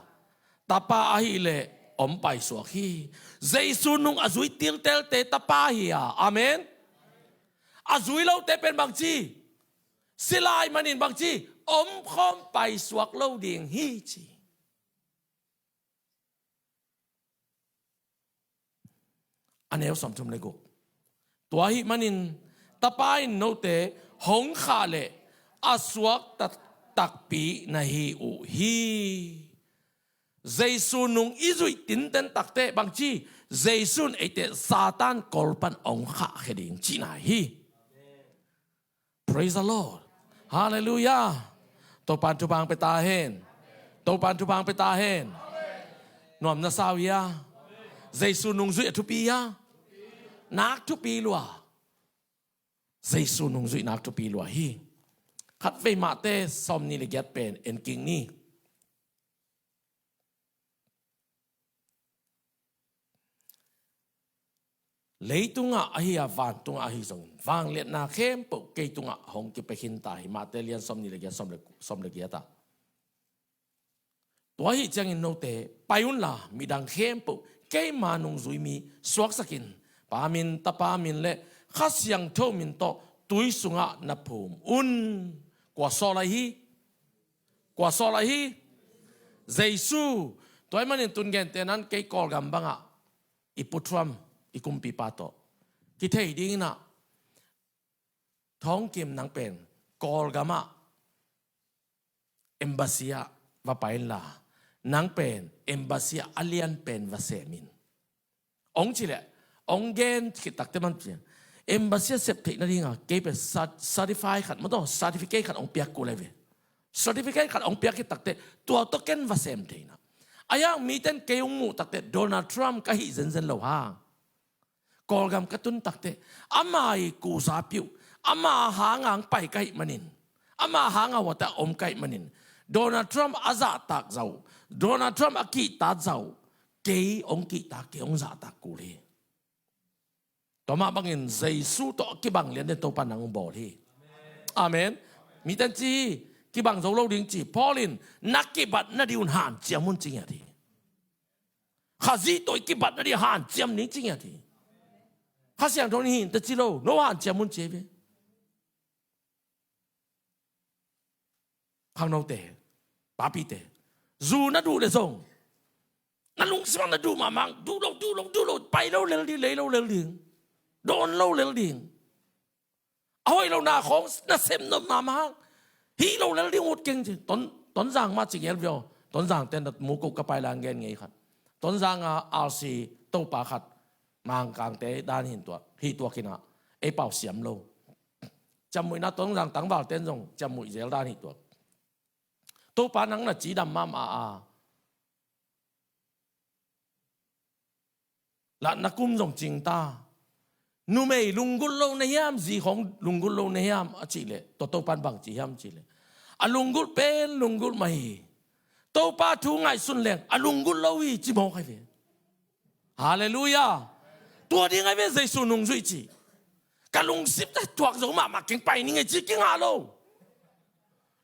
tapa ahih leh om paisuak hi. Jesu nung a zui tiltelte tapa hi a. Amen. A zui lote pen bang ci? Sila ahih manin bang ci? Omkhawm paisuak lo ding hi ci. A neu sawmthum le guk. Tua ahih manin tapa in note hong khah leh a suakta takpi na hi uh hi. Jesu nung i zuih tinten takteh bangci, Jesu in eite Satan kol pan hong khahkhia ding cihna hi. Praise the Lord. Hallelujah. Topa'n thupha hong pia ta hen. Topa'n thupha hong pia ta hen. Nuam na sa uh hia? Jesu nungzuih a thupi hia? Nak thupi lua. Jesu nungzuih nak thupi lua hi. Khatvei Mate sawmnih le giat pen en kik ni. Leitungah ahi a vantungah ahi zongin vangliatna khempeuh kei tungah hong kipia khin ta hi. Mate lian sawmnih le giat, sawm le, sawm le giat ah. Tua ahih ciangin note pai unla midang khempeuh keima nungzui mi suaksak in, Pa min, Tapa min le Kha Siangtho min tawh tui sungah na phum un. Kua sawl ahi hi? Kua sawl ahi hi? Jesu. Tua ahih manin tun gentehna-in kei Kawlgam bangah i Pu Trump, i kumpipa tawh kithei dingin ah, Thawngkim, nang pen Kawlgamah embassy ah va pai inla, nang pen embassy ah a lian pen va sem in. Hong ci leh, hong gen khit takteh man ci, embassy ah sep theih nadinga kei pen cert-, certify khat, maw taw, certificate khat hong piak kul ahi ve. Certificate khat hong piak khit takteh tua tawh ken va sem thei na. A hiang mite'n kei hong muh takteh Donald Trump ka hih zenzen lo hang, Kawlgam ka tun takteh ama i kuzapi uh, ama hanga hong pai ka hih manin, ama hanga huate a om ka hih manin, Donald Trump a zahtak zah uh, Donald Trump a kihtak zah uh, kei hong kihtak, kei hong zahtak kul hi. Tua mah bangin Jesu tawh kibang lian den Topa nang hong bawl hi. Amen. Mite'n ci hi, kibang zo lo ding ci. Paul in na kibat nading un hanciam un ci ngiat hi. Khazih tawh i kibat nading hanciam ni ci ngiat hi. Kha Siangtho in hi in teh ci lo, no hanciam un ci hi ve. Khangnote, papite, zu na duh leh zong na lungsim ah na duh mahmah, duh lo, duh lo, duh lo, pai lo lel ding, lei lo lel ding, dawn lo lel ding. A hoih lohna khawng na sem nop mahmah hang, hih lo lel ding ut keng ci. Ton, Tonzang mah ci ngel via, Tonzangte'n na mu ko ka pai lang gen ngei khat. Tonzang a R C Topa khat, Mangkangte dan hi tuak, hi tuak hi na, ei pau siam lo. Ciamnuihna Tonzang tangvalte'n zong ciamnuih zel dan hi tuak. Topa nang na cidam mahmah a, lah na kum zong cing ta. Numei lunggulh lo na hiam, zi khawng lunggulh lo na hiam a cih leh, tua Topa'n bang ci hiam cih leh, a lunggulh pen lunggulh mah hi. Topa thu ngaihsun leng a lunggulh lo hi ci mawk ahi ve. Halleluiah. Tua ding ahi ve Jesu nungzuih cih. Ka lungsim tawh thuak zo mahmah keng, pai ning ei ci kingah lo.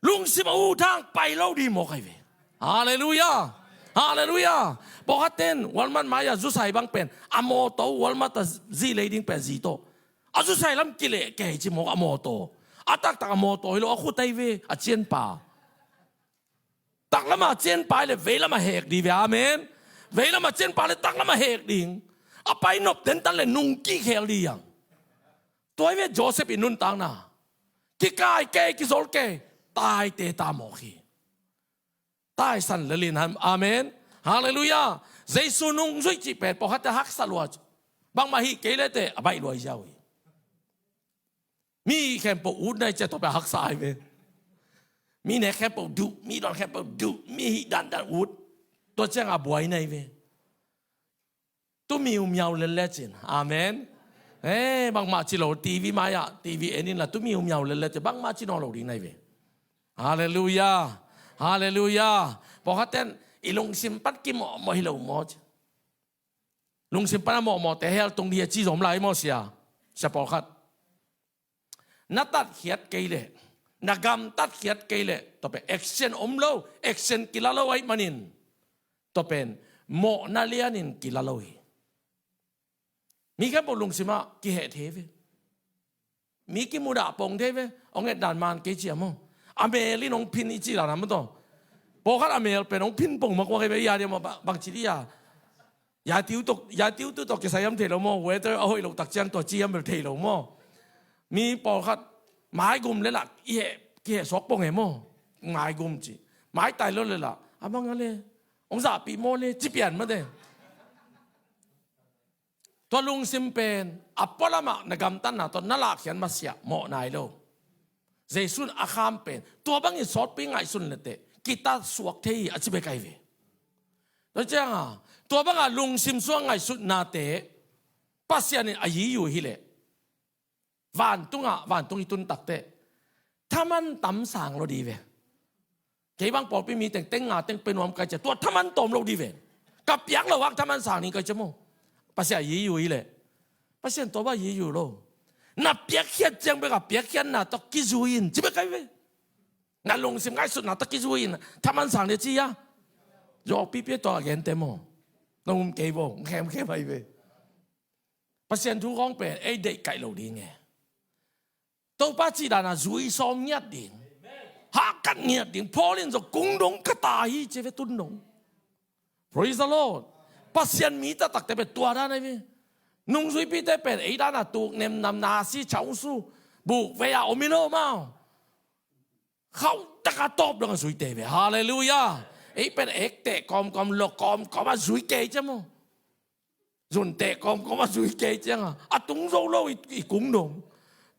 Lungsim a ut hang pai lo ding mawk ahi ve. Halleluiah. Halleluiah. Pawlkhatte'n Walmart mai-ah zusai bang pen a mawtaw, Walmart a zi lei ding pen zi tawh, a zusai lam kileh kei ci mawk a mawtaw. A taktak a mawtaw hi lo, a khut ahi ve, a cianpa. Taklamah a cianpa hi leh veilamah hek ding ve. Amen. Veilamah a cianpa leh taklamah hek ding. A pai nop tentan leh nungkik khel ding hi hang. Tua hi ve Joseph i nuntakna. Kikai kei, kizol kei, taite ta mawk hi. Taisan lel in, amen. Halleluiah. Jesu nungzuih cih pen pawlkhatte haksa lua, bangmah hih kei leh teh a baih lua hi ziau hi. Mi khempeuh ut nai cia, tua pen haksa ahi ve. Mi nek khempeuh duh, mi dawn khempeuh duh, mi hih dandan ut. Tua ciangah a buai nai ve. Tu miumiau lel le cin. Amen. Eh, bangmah ci lo, TV mai-ah, TV en inla, tu miumiau lel le cin, bangmah ci nawn lo ding nai ve. Halleluiah. Halleluiah. Pawlkhatte'n i lungsim pan kimawhmawh hi lo maw ci. Lungsim pan a mawhmawhte hell tung ding a ci zom lai maw sia. Sia pawlkhat. Na tatkhiat kei leh, na gamtatkhiat kei leh, tua pen action om lo, action kila lo ahih manin, tua pen mawhna lianin kila lo hi. Mi khempeuh lungsim ah kiheh thei ve. Mi kimudah pong thei ve. Hong et dan man kei cia maw. A mel in hong phin i ci dan a maw taw. Pawlkhat a mel pen hong phin pong mawkmawk hi ve, i a dia maw, bang, bangci dia. Yai tiu tuk, yai tiu tu tawh kisai hiam thei lo maw. Weather a hoih loh tak ciang tua ci hiam bel thei lo maw. Mi pawlkhat maigum le lah i heh, kiheh suak pong e maw. Ngaigum ci. Maitai lo le lah, a bang a le, hong zahpih maw le, ci pian mate. Tua lungsim pen a pualamah na gamtatna tawh na lahkhian masiah mawh nai lo. Jesu in a kham pen tua bangin sawtpi ngaihsun leteh kita suak thei hi a ci bek ahi ve. Tua cianga tua banga lungsim suak ngaihsutnate Pasian in a yiyu hileh vantungah, vantung i tun takteh thaman tam sang lo di ve. Kei bang pawlpi mi teng teng nga teng pe nuam kai cia, tua thaman tawm lo di ve. Ka piak lo hak thaman sang ni kai cia maw. Pasian yiyu hileh, Pasian tua bang yiyu lo. Na piakkhiat ciang bek a piakkhiatna tawh kizui in ci bek kai ve. Na lungsim ngaihsutna tawh kizui in thaman sang ni ci a. Zawhpihpih tua a gente maw. Na um kei bo, khem khem ahi ve. Pasian thu khawng pen ei deih kaih lo ding e. Topa cih dana zui sawm ngiat ding, hahkat ngiat ding. Paul in zong kung dong ka ta hi ci ve, tun dong. Praise the Lord. Pasian mi taktakte pen tua dan ahi ve. Nungzuipite pen ei dana tuk nemnam, nasi, chaungsu, buk vei a om hi lo maw. Khauh taka tawp dong a zuite ve. Halleluiah. Ei pen ek teh kawmkawm, lo kawmkawm a zui kei cia maw. Zun teh kawmkawm a zui kei cianga a tung zo lo i, i kung dong.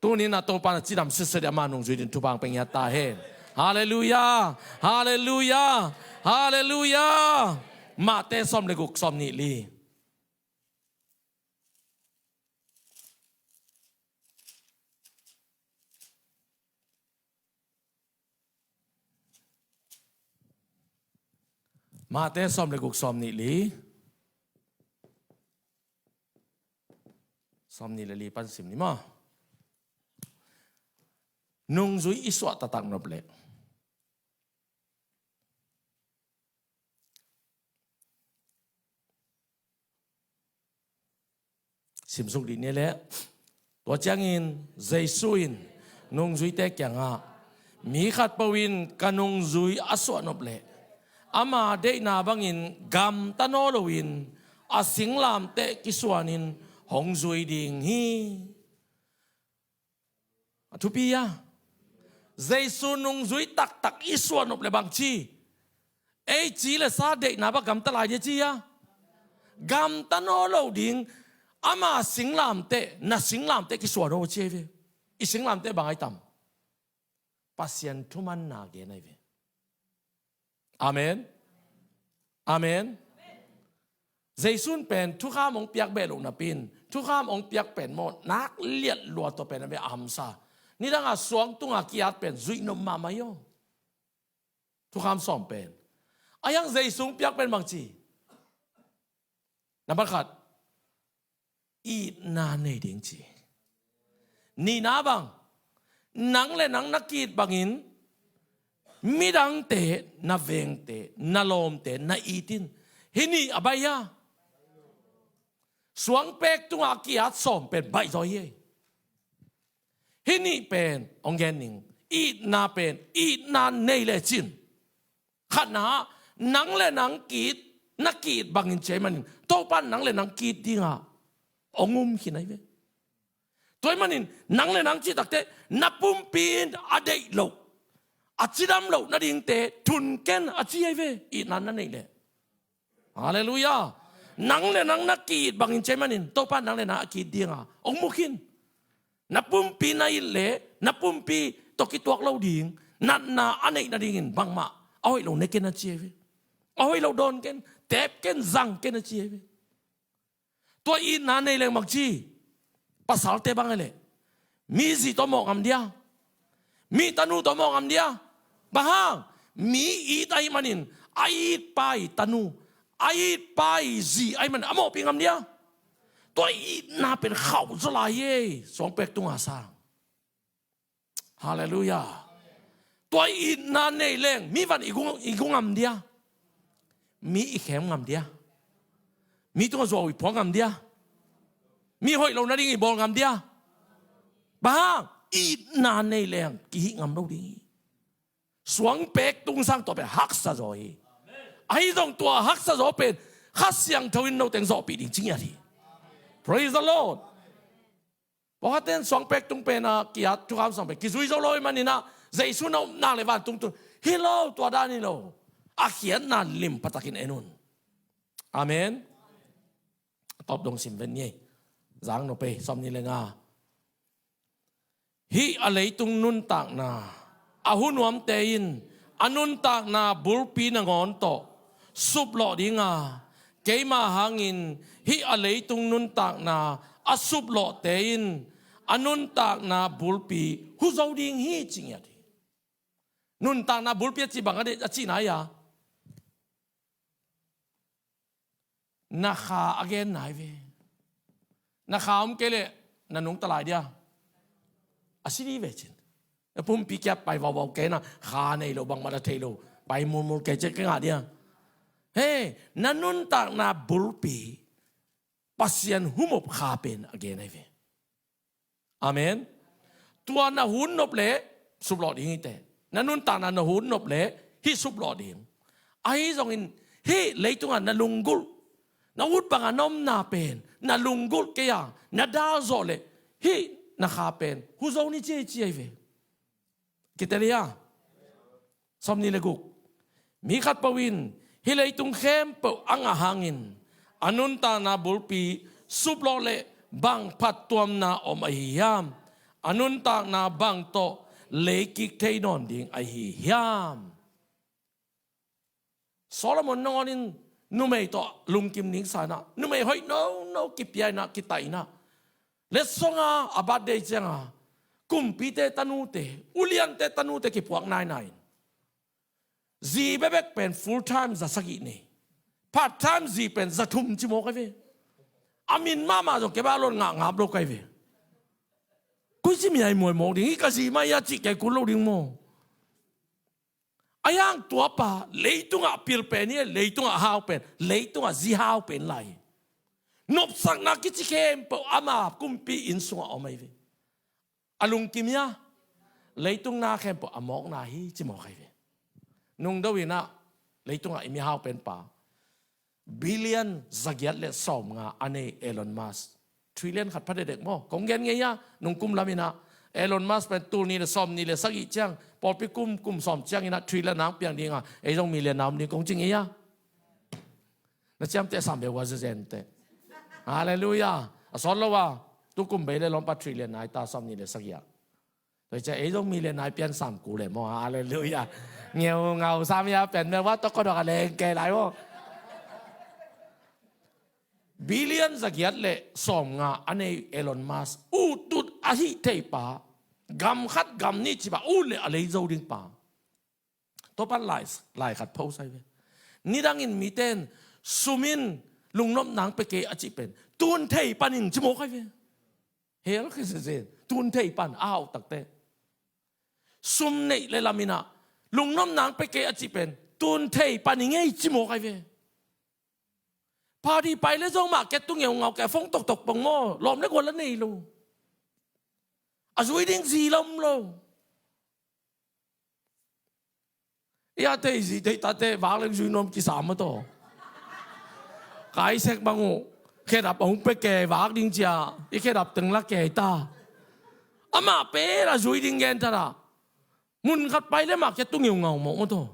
Tuni-in a Topa na cidam sitset ding, ama nungzui ding thupha hong pia ngiat ta hen. Halleluiah. Halleluiah. Halleluiah. Mate sawm le guk, sawm nih li. Mate sawm le guk, sawm nih li. Sawm nih le li pan sim ni maw. Nungzui i suah taktak nop leh. Simsuk dih ni leh. Tua ciangin Jesu in nungzuite kiangah, mi khatpeuh in ka nungzui a suahnop leh ama deihna bangin gamta nawn loin a singlamteh kisuanin hong zui ding hi. A thupi a. Jesu nungzui taktak i suahnop le bangci, ei ci le sa deihna bang gamta lai dia ci a. Gamta nawn lo ding. Ama singlamteh, na singlamteh kisuan aw ci ahi ve. I singlamteh bang ahi tam? Pasian thumanna gen ahi ve. Amen. Amen. Jesu in pen thukham hong piak beh loh napi-in, thukham hong piak pen maw, nak liat lua tua pen a beh a hamsa. Nidanga suang tunga ki-at pen zuih nop mahmah hi aw. Thukham sawm pen. A hiang Jesu hong piak pen bangci. Nambat khat, itna nei ding ci. Nihna bang, nang le nang na ki-it bangin midangte, na vengte, na lawmte na it in. Hih nih a baih a. Suangpek tungah a ki-at sawm pen baihzaw hi. Hih nih pen hong gen ning, itna pen, itna nei lecin. Khatna, nang le nang ki-it, na ki-it bangin ci ahih manin Topa in nang le nang ki-it dingah hong um khin ahi ve. Tua ahih manin nang le nang cih takteh na pumpi in a deih loh, a cidam loh nadingte thun ken a ci ahi ve, itna na neih leh. Halleluiah. Nang le nang na ki-it bangin ci ahih manin Topa in nang le nang a ki-it dingah hong mu khin. Na pumpi na it leh na pumpi tawh kituak lo ding, natna a neih nadingin bangmah a hoih lo ne ken a ci ahi ve. A hoih lo dawn ken, teep ken, zang ken a ci ahi ve. Tua itna nei leng bangci, pasalte bang ahi leh mi zi tawh mawh ngam dia? Mi tanu tawh mawh ngam dia? Bang hang? Mi it ahih manin a itpa' tanu, a itpa' zi ahih manin a mawhpih ngam dia? Tua itna pen khauh zaw lai hi ei, suangpek tunga sang. Halleluiah. Tua itna nei leng mi van i gu, i gu ngam dia? Mi i khem ngam dia? Mi tungah zuau i phuak ngam dia? Mi hoih lo nading i bawl ngam dia? Bang hang? Itna nei leng kihih ngam lo ding hi. Suangpek tung sang tua pen haksa zaw hi. Ahi zong tua haksa zaw pen Kha Siangtho in noteng zawhpih ding ci ngiat hi. Praise the Lord. Pawlkhatte in suangpek tung pen a ki-at thukham sawm pen kizui zo lo ahih manin ah, Jesu na upna le vantung tun Hi lo, tua dan hi lo. A khiatna lim pha takin en un. Amen. A tawp dong sim ven ni ei. Zang nop ei, sawmnih le nga. Hih a leitung nuntakna a hu nuamte in a nuntakna bulpi nangawn tawh suplawh ding a, keima hangin hih a leitung nuntakna a suplawhte in a nuntakna bulpi hu zo ding hi, ci ngiat hi. Nuntakna bulpi a cih bang a deih, a cihna hi a, na kha a genna hi ve. Na kha om kei leh na nungta lai dia, a si dih ve cin. Na pumpi kia pai vauvau kei na, kha nei lo, bangmah na thei lo, pai mulmul kei cin, ka ngah dia. Hei, na nuntakna bulpi Pasian humop kha pen a gen ahi ve. Amen. Tua na hun nop leh suplawh ding hi teh. Na nuntakna na hun nop leh hih suplawh ding. Ahi zongin hih leitungah na lunggulh, na ut bangah na omna pen na lunggulh kei a, na dal zawh leh hih na kha pen hu zo ni ci ei, ci ahi ve. Kitel hi a. Sawmnih le guk. Mi khatpeuh in hih leitung khempeuh a ngah hangin a nuntakna bulpi suplawh leh bang phattuamna om ahi hiam? A nuntakna bang tawh leikik thei nawn ding ahi hiam? Solomon nangawn in numei tawh lungkim ning sa inah, numei hoih nono kipia inah, kitaih inah, letsong a a birthday cianga kumpite tanute, uliante tanute kipuak nainai in, zi bekbek pen full time za sagih nei, part time zi pen za thum ci mawk ahi ve. A min mahmah zong kei bang lon ngah ngap lo ka hi ve. Koi ci mi ai muai mawk ding hi, ka zi mah hi a cih kei kul lo ding maw? A hiang tua pa leitungah pil pen hi, leitungah hau pen, leitungah zi hau pen lai hi. Nopsakna kici khempeuh ama kumpi inn sungah om ahi ve. A lungkim hi a, leitung na khempeuh a mawkna hi ci mawk ahi ve. Nungdo inah leitungah i mihau pen pa, billion zagiat le sawmnga a nei Elon Musk. Trillion khat pha dekdek maw? Kong gen ngei a, nungkum lam inah Elon Musk pen tul nih le sawmnih le sagih ciang, pawlpi kum, kum sawm ciang inah trillion nang piang dinga, ei zong million na om ding kong ci ngei a. Na ciamteh sam beuh a zezen teh. Halleluiah. A sawt lo a, tukum bei le lawmpa trillion nai ta, sawmnih le sagih a. Tua hi ciah ei zong million nai pian sam kul leh maw, halleluiah. Ngeu ngau sam ia pian mel va tawh kodok a leng kei lai maw. Billion zagiat le sawmnga a nei Elon Musk, ut tut a hih thei pa, gam khat gam nih ci pa, ut le a lei zo ding pa. Tua pan lai, lai khat pho sai ve. Nidangin mite in sum in lungnop nang pe kei a cih pen tun thei pan ing ci mawk ahi ve. Hell khe se zen, tun thei pan a hauh takte. Sum neih le lam inah lungnop nang pe kei a cih pen tun thei pan i ngei ci mawk ahi ve. Party pai le zong mah kei tu ngeu ngau kei, phone toktok pong maw, lawm le gual a nei lo. A zui ding zi lam lo. I a tei zi tei tate vak leng zui nuam kisam a taw. Kai sek bang uh, khedap a hong pe kei vak ding cia, i khedap teng la kei ta. Amah pen a zui ding gen ta dah. Mun khat pai le mah kia tu ngeu ngau mawk maw taw.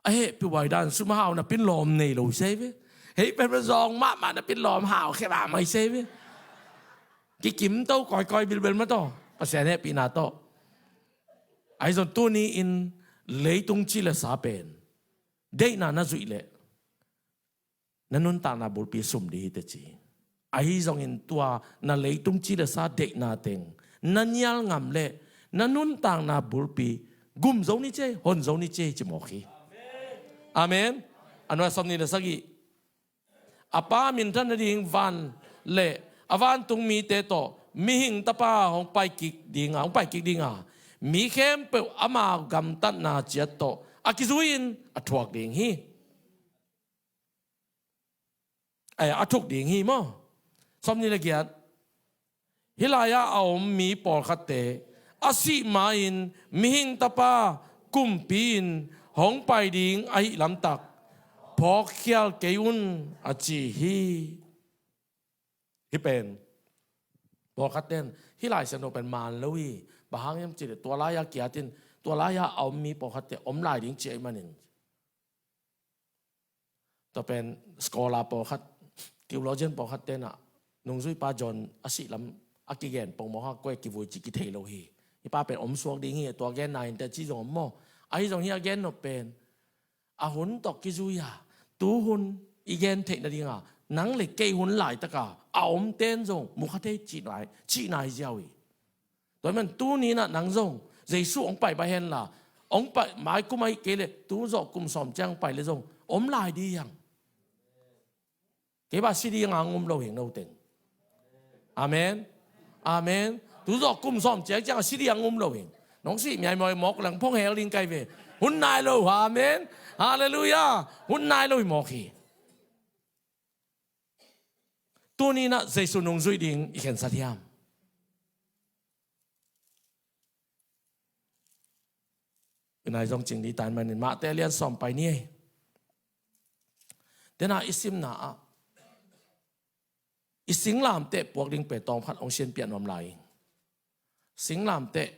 A hehpih huai dan sum a hau napin lawm nei lo i sei ve. Hei pen pen zawng mahmah napin lawm hau khedap mai sei ve. Kikim to kawikawi bilbel maw taw. Pasian hehpihna tawh. Ahi zong tuni-in leitung ci le sa pen deihna na zuih leh na nuntakna bulpi sum dih hi teh ci. Ahi zongin tua na leitung ci le sa deihna teng na nial ngam leh na nuntakna bulpi gum zo ni ci ei, hon zo ni ci ei ci mawk hi. Amen. A nuai sawmnih le sagih. A Pa minthan nading van le a vantung mite tawh mihing tapa hong pai kik dinga, hong pai kik dinga, mi khempeuh ama gamtatna ciat tawh a kizui-in a thuak ding hi. Ai, a thuk ding hi maw? Sawmnih le giat. Hih lai-ah a om mi pawlkhatte a sih ma-in mihing tapa kumpi in hong pai ding ahih lamtak phawkkhial kei un a ci hi. Hih pen pawlkhatte in hih Lai Siangtho pen man lo hi. Bang hang hiam cih leh tua lai-a kiat in tua lai-a a om mi pawlkhatte om lai ding ci ahih manin, tua pen scholar pawlkhat, theologian pawlkhat tenah nungzuipa John a sih lam a kigen pongmawk a koi kivui cih kithei lo hi. Hih pa pen om suak ding hi, tua genna hi inteh ci zong om maw? Ahi zong hih a gen nop pen a hun tawh kizui a, tu hun i gen theih nadinga nang le kei hun laitaka a om ten zong mu kha thei cihna hi ziau hi. Tua hi man tuni inah nang zong Jesu hong pai pai henla, hong pai mai kum ahih kei leh tu zawh kum sawm ciang hong pai leh zong om lai ding hi hang. Kei bah si ding a hong um lo hi hang, no teng. Amen. Amen. Tu zawh kum sawm ciang ciang a si ding a hong um lo hi hang. Nong sih miai mawi mawk leng phong hel ding kai ve. Hun nai lo. Amen. Halleluiah. Hun nai lo hi mawk hi. Tuni inah Jesu nungzui ding i khensat hiam? I nai zong cing ding ta ahih manin Mate a lian sawm pai ni ei. Tena i simna ah i singlamteh puak ding pen tawmkhat hong sianpiak nuam lai ing. Singlamteh,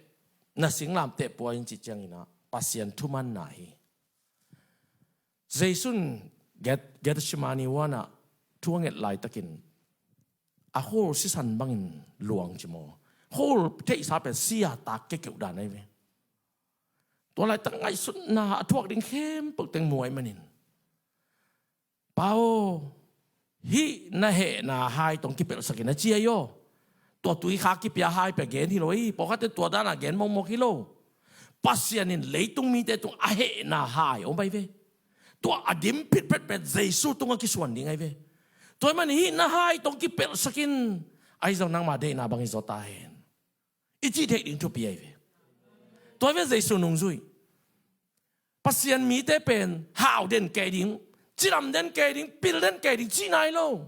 na singlamteh puak in cih ciangin ah Pasian thumanna hi. Jesu in Geth-, Gethsemane huanah thu a nget laitakin a khul sisan bangin luang ci maw? Khul theihsa pen sia tak kekeuh dan ahi ve. Tua laitak ngaihsutna a thuak ding khempeuh teng mu ahih manin, Pa aw, hih na hehna hai tawh kipelhsak in a ci ahi aw. Tua tui kha kipia hai pia gen hi lo hi. Pawlkhatte tua dana gen mawkmawk hi lo. Pasian in leitung mite tung a hehna hai om ahi ve. Tua a dim phitphet pen Jesu tungah kisuan ding ahi ve. Tua ahih manin hih na hai tawh kipelhsak in, ahi zong nangma deihna bang hi zaw ta hen, i cih theih ding thupi ahi ve. Tua ahi ve Jesu nungzui. Pasian mite pen hau den kei ding, cidam den kei ding, pil den kei ding cihna hi lo.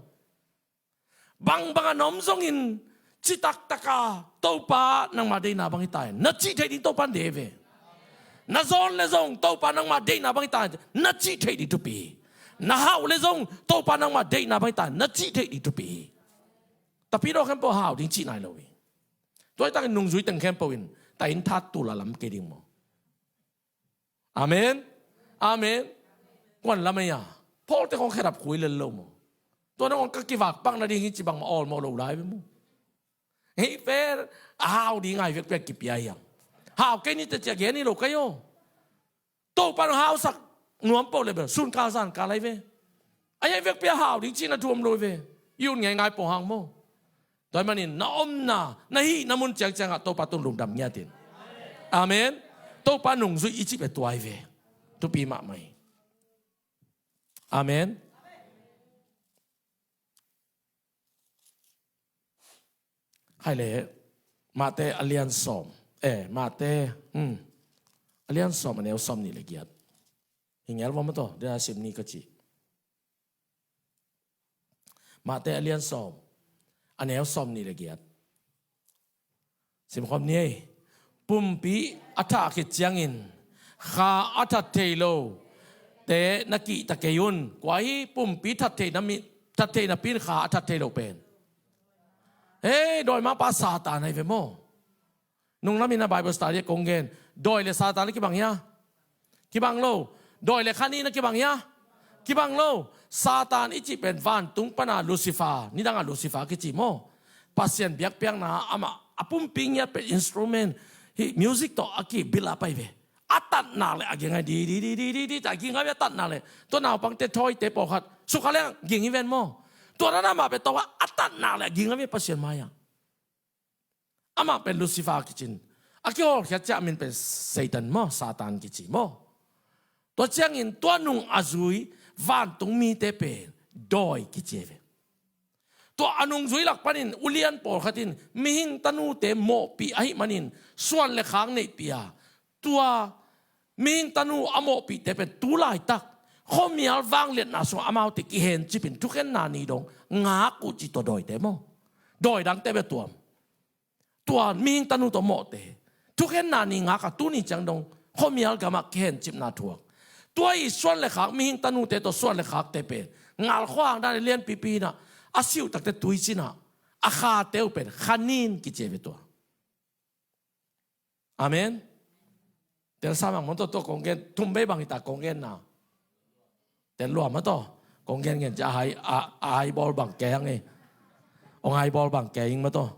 Bangbang a na om zongin citaktak a, Topa nangma deihna bang hi ta hen, na cih theih ding Topa in deih ve. Na zawn le zong Topa nangma deihna bang hi ta hen, na cih theih ding thupi hi. Na hau le zong Topa nangma deihna bang hi ta hen, na cih theih ding thupi hi. Tapidaw khempeuh hau ding cihna hi lo hi. Tua hi takin nungzui teng khempeuh in ta inn that tul a lam kei ding maw? Amen. Amen. Kuan lam ei a, Paul te khong khedap khui lel lo maw? Tua nang ka kivak pak nading hi ci bangmah awlmawh lo lai ve maw? Hih pen a hau ding a i vekpi a kipia hi hang. Hau kei ni teh ci a gen hi lo kei aw. Topa nang hausak nuam peuh le bel sun kal zan kal lai ve. A i vekpi a hau ding cihna thu om lo ve. I ut ngeingai pawh hang maw? Tua ahih manin na omna, na hihna mun ciangciangah Topa tung lungdam ngiat in. Amen. Topa nungzui i cih pen tua hi ve. Thupi mahmah hi. Amen. Hai le, Mate a lian sawm. Eh, Mate, hmm. A lian sawm a neu sawm nih le giat. Hi ngel va maw taw, dia sim ni ka ci. Mate a lian sawm, a neu sawm nih le giat. Simkhawm ni ei. Pumpi a thah khit ciangin kha a that thei lo te na kihta kei un. Kua hi pumpi that theihna mi, that theihna pi in kha a that thei lo pen? Hei, dawimangpa Satan ahi ve maw? Nunglam in a Bible study ah kong gen. Dawi le Satan a kibang hia? Kibang lo. Dawi le kha nih na kibang hia? Kibang lo. Satan i cih pen vantung pana Lucifer, nidanga Lucifer kici maw? Pasian biakpiakna amah a pumpi ngiat pen instrument, hih music tawh a ki build up ahi ve. A tatnak le a ging ahi di di di di di di ta ging ahi ve a tatnak le. Tua naupangte thawite pawlkhat sukha leng ging hi ven maw? Tua dan amah pen tawh a tatnak le a ging ahi ve Pasian mai-ah. Amah pen Lucifer kicin. A kihawlkhiat ciah min pen Satan maw, Satan kici maw? Tua ciangin tua nung a zui vantung mite pen dawi kici ahi ve. Tua a nungzui lak panin ulian pawlkhat in mihing tanute mawhpih ahih manin suan le khak neihpih a, tua mihing tanu a mawhpihte pen tu laitak khuamial vangliatna sungah amaute kihencipin thukhenna ni dong ngak uh ci tua dawite maw? Dawi dangte bia tuam. Tua mihing tanu tawh mawhte thukhenna ni ngak a tuni ciang dong khuamial gamah kihencipna thuak. Tua i suan le khak mihing tanute tawh suan le khakte pen ngalkhua hang dan lianpipi inah a siuhtakte tuicinah a khate uh pen khanin kici ahi ve tua. Amen. Tel sa mang maw tawh, tawh kong gen, thum bei bang hi ta kong genna. Tel lua maw tawh, kong gen gen ci a hai, a, a hai bawl bang kei hang e. Ong hai bawl bang kei ing maw tawh.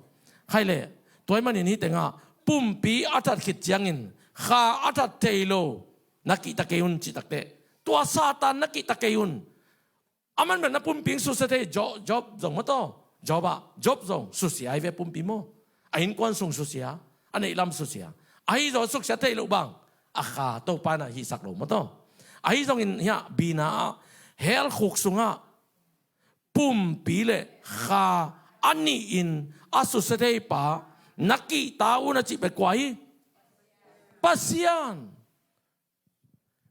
Khai leh, tua ahih manin hih tengah, pumpi a that khit ciangin, kha a that thei lo, na kihta kei un cih takteh. Tua Satan na kihta kei un. Aman bel na pumpi susia thei, Job, Job zong maw tawh. Job ah, Job zong susia hi ve pumpi maw. A innkuan sung susia, a neihlam susia. Ahi zong susia thei loh bang, a kha Topa in ah hihsak lo maw tawh. Ahi zongin hiah Bina ah, hell khuk sungah, pumpi le kha a nihin a susia thei pa, na kihta un a cih pen kua hi? Pasian.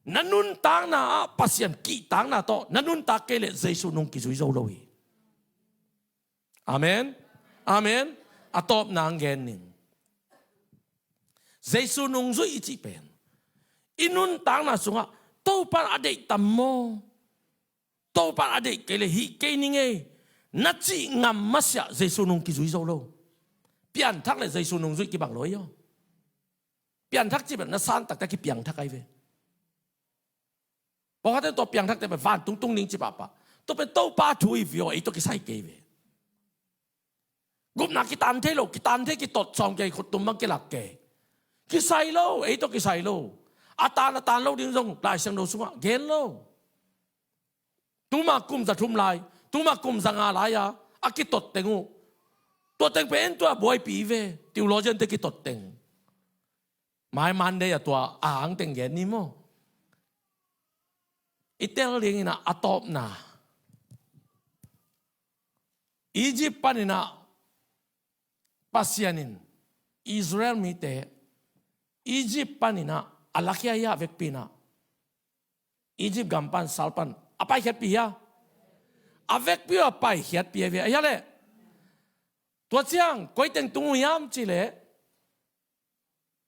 Na nuntakna ah Pasian kihtakna tawh na nuntak kei leh Jesu nung kizui zo lo hi. Amen. Amen. A tawpna ang gen ning. Jesu nungzui i cih pen, i nuntakna sungah Topa in a deih tam maw, Topa in a deih kei leh hih kei ning ei, na cih ngam masiah Jesu nung kizui zo lo. Pianthak le Jesu nungzui kibang lo ei aw. Pianthak cih pen na san taktak kipiangthak ahi ve. Pawlkhatte tua piangthakte pen vantung tung ning ci pahpah. Tua pen Topa thu hi ve aw, ei tawh kisai kei ve. Gupna kitan thei lo, kitan thei kitot sawm kei, khuttum bang kilak kei. Kisai lo, ei tawh kisai lo. A tan, a tan lo ding zong Lai Siangtho sungah gen lo. Tuma kum za thum lai, tuma kum za nga lai-a a kitot teng uh, tua teng pen tua buaipih ve, theologian-te kitot teng. Mai Monday a tua a hang teng gen ni maw. I tel dingin ah a tawpna, Egypt panin ah Pasian in Israel mite Egypt panin ah a lakhia hi a, vekpi in ah Egypt gam pan sal pan a paikhiatpih hi a. A vekpi uh a paikhiatpih ahi ve, ahi a leh. Tua ciang koi teng tung uh hiam cih leh,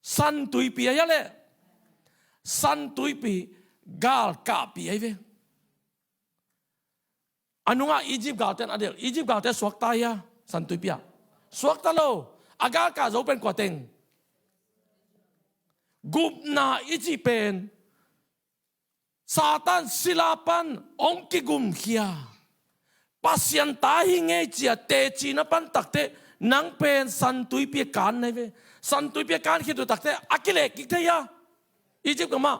San Tuipi ahi a leh. San Tuipi galkahpih ahi ve. A nungah Egypt galte in a delh, Egypt galte suakta hi a, San Tuipi ah. Suakta lo, a galkah zo pen kua teng? Gupna i cih pen Satan sila pan hong kigumkhia, Pasian ta hi ngei ci-a teci na pan takteh, nang pen San Tuipi a kan na hi ve. San Tuipi a kan khit uh takteh a kilehkik thei a, Egypt gam ah.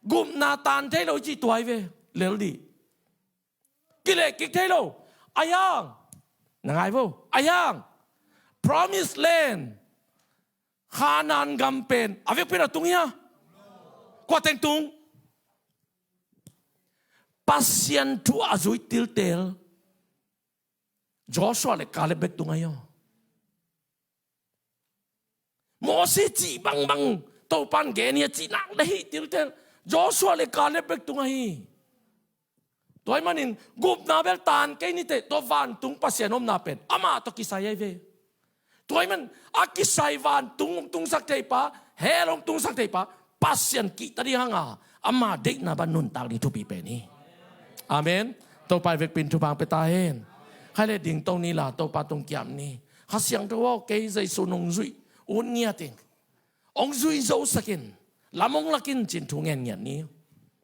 Gupna tan thei lo i cih tua hi ve. Lel dih. Kilehkik thei lo. Ahi hang, na ngai vo, ahi hang, Promised Land, Khanaan gam pen a vekpi in a tung hi a. Kua teng tung? Pasian thu a zui tiltel Joshua le Caleb bek tung ahi aw. Moses cih bangbang, Topa in gen hi a cih nak le hih tiltel Joshua le Caleb bek tung ahi. Tua ahih manin gupna bel tan kei ni teh, tua vantung Pasian omna pen amah tawh kisai ahi ve. Tua ahih man a kisai vantung hong tungsak thei pa, hell hong tungsak thei pa, Pasian kihta ding hang a, ama deihna bang nuntak ding thupi pen hi. Amen. Topa i vekpi in thupha hong pia ta hen. Khai le dingto ni la, Topa tung kiam ni. Kha Siangtho aw, kei Jesu nungzui ut ngiat ing. Hong zui zosak in, lam hong lak in ci-in thu ngen ngiat ni.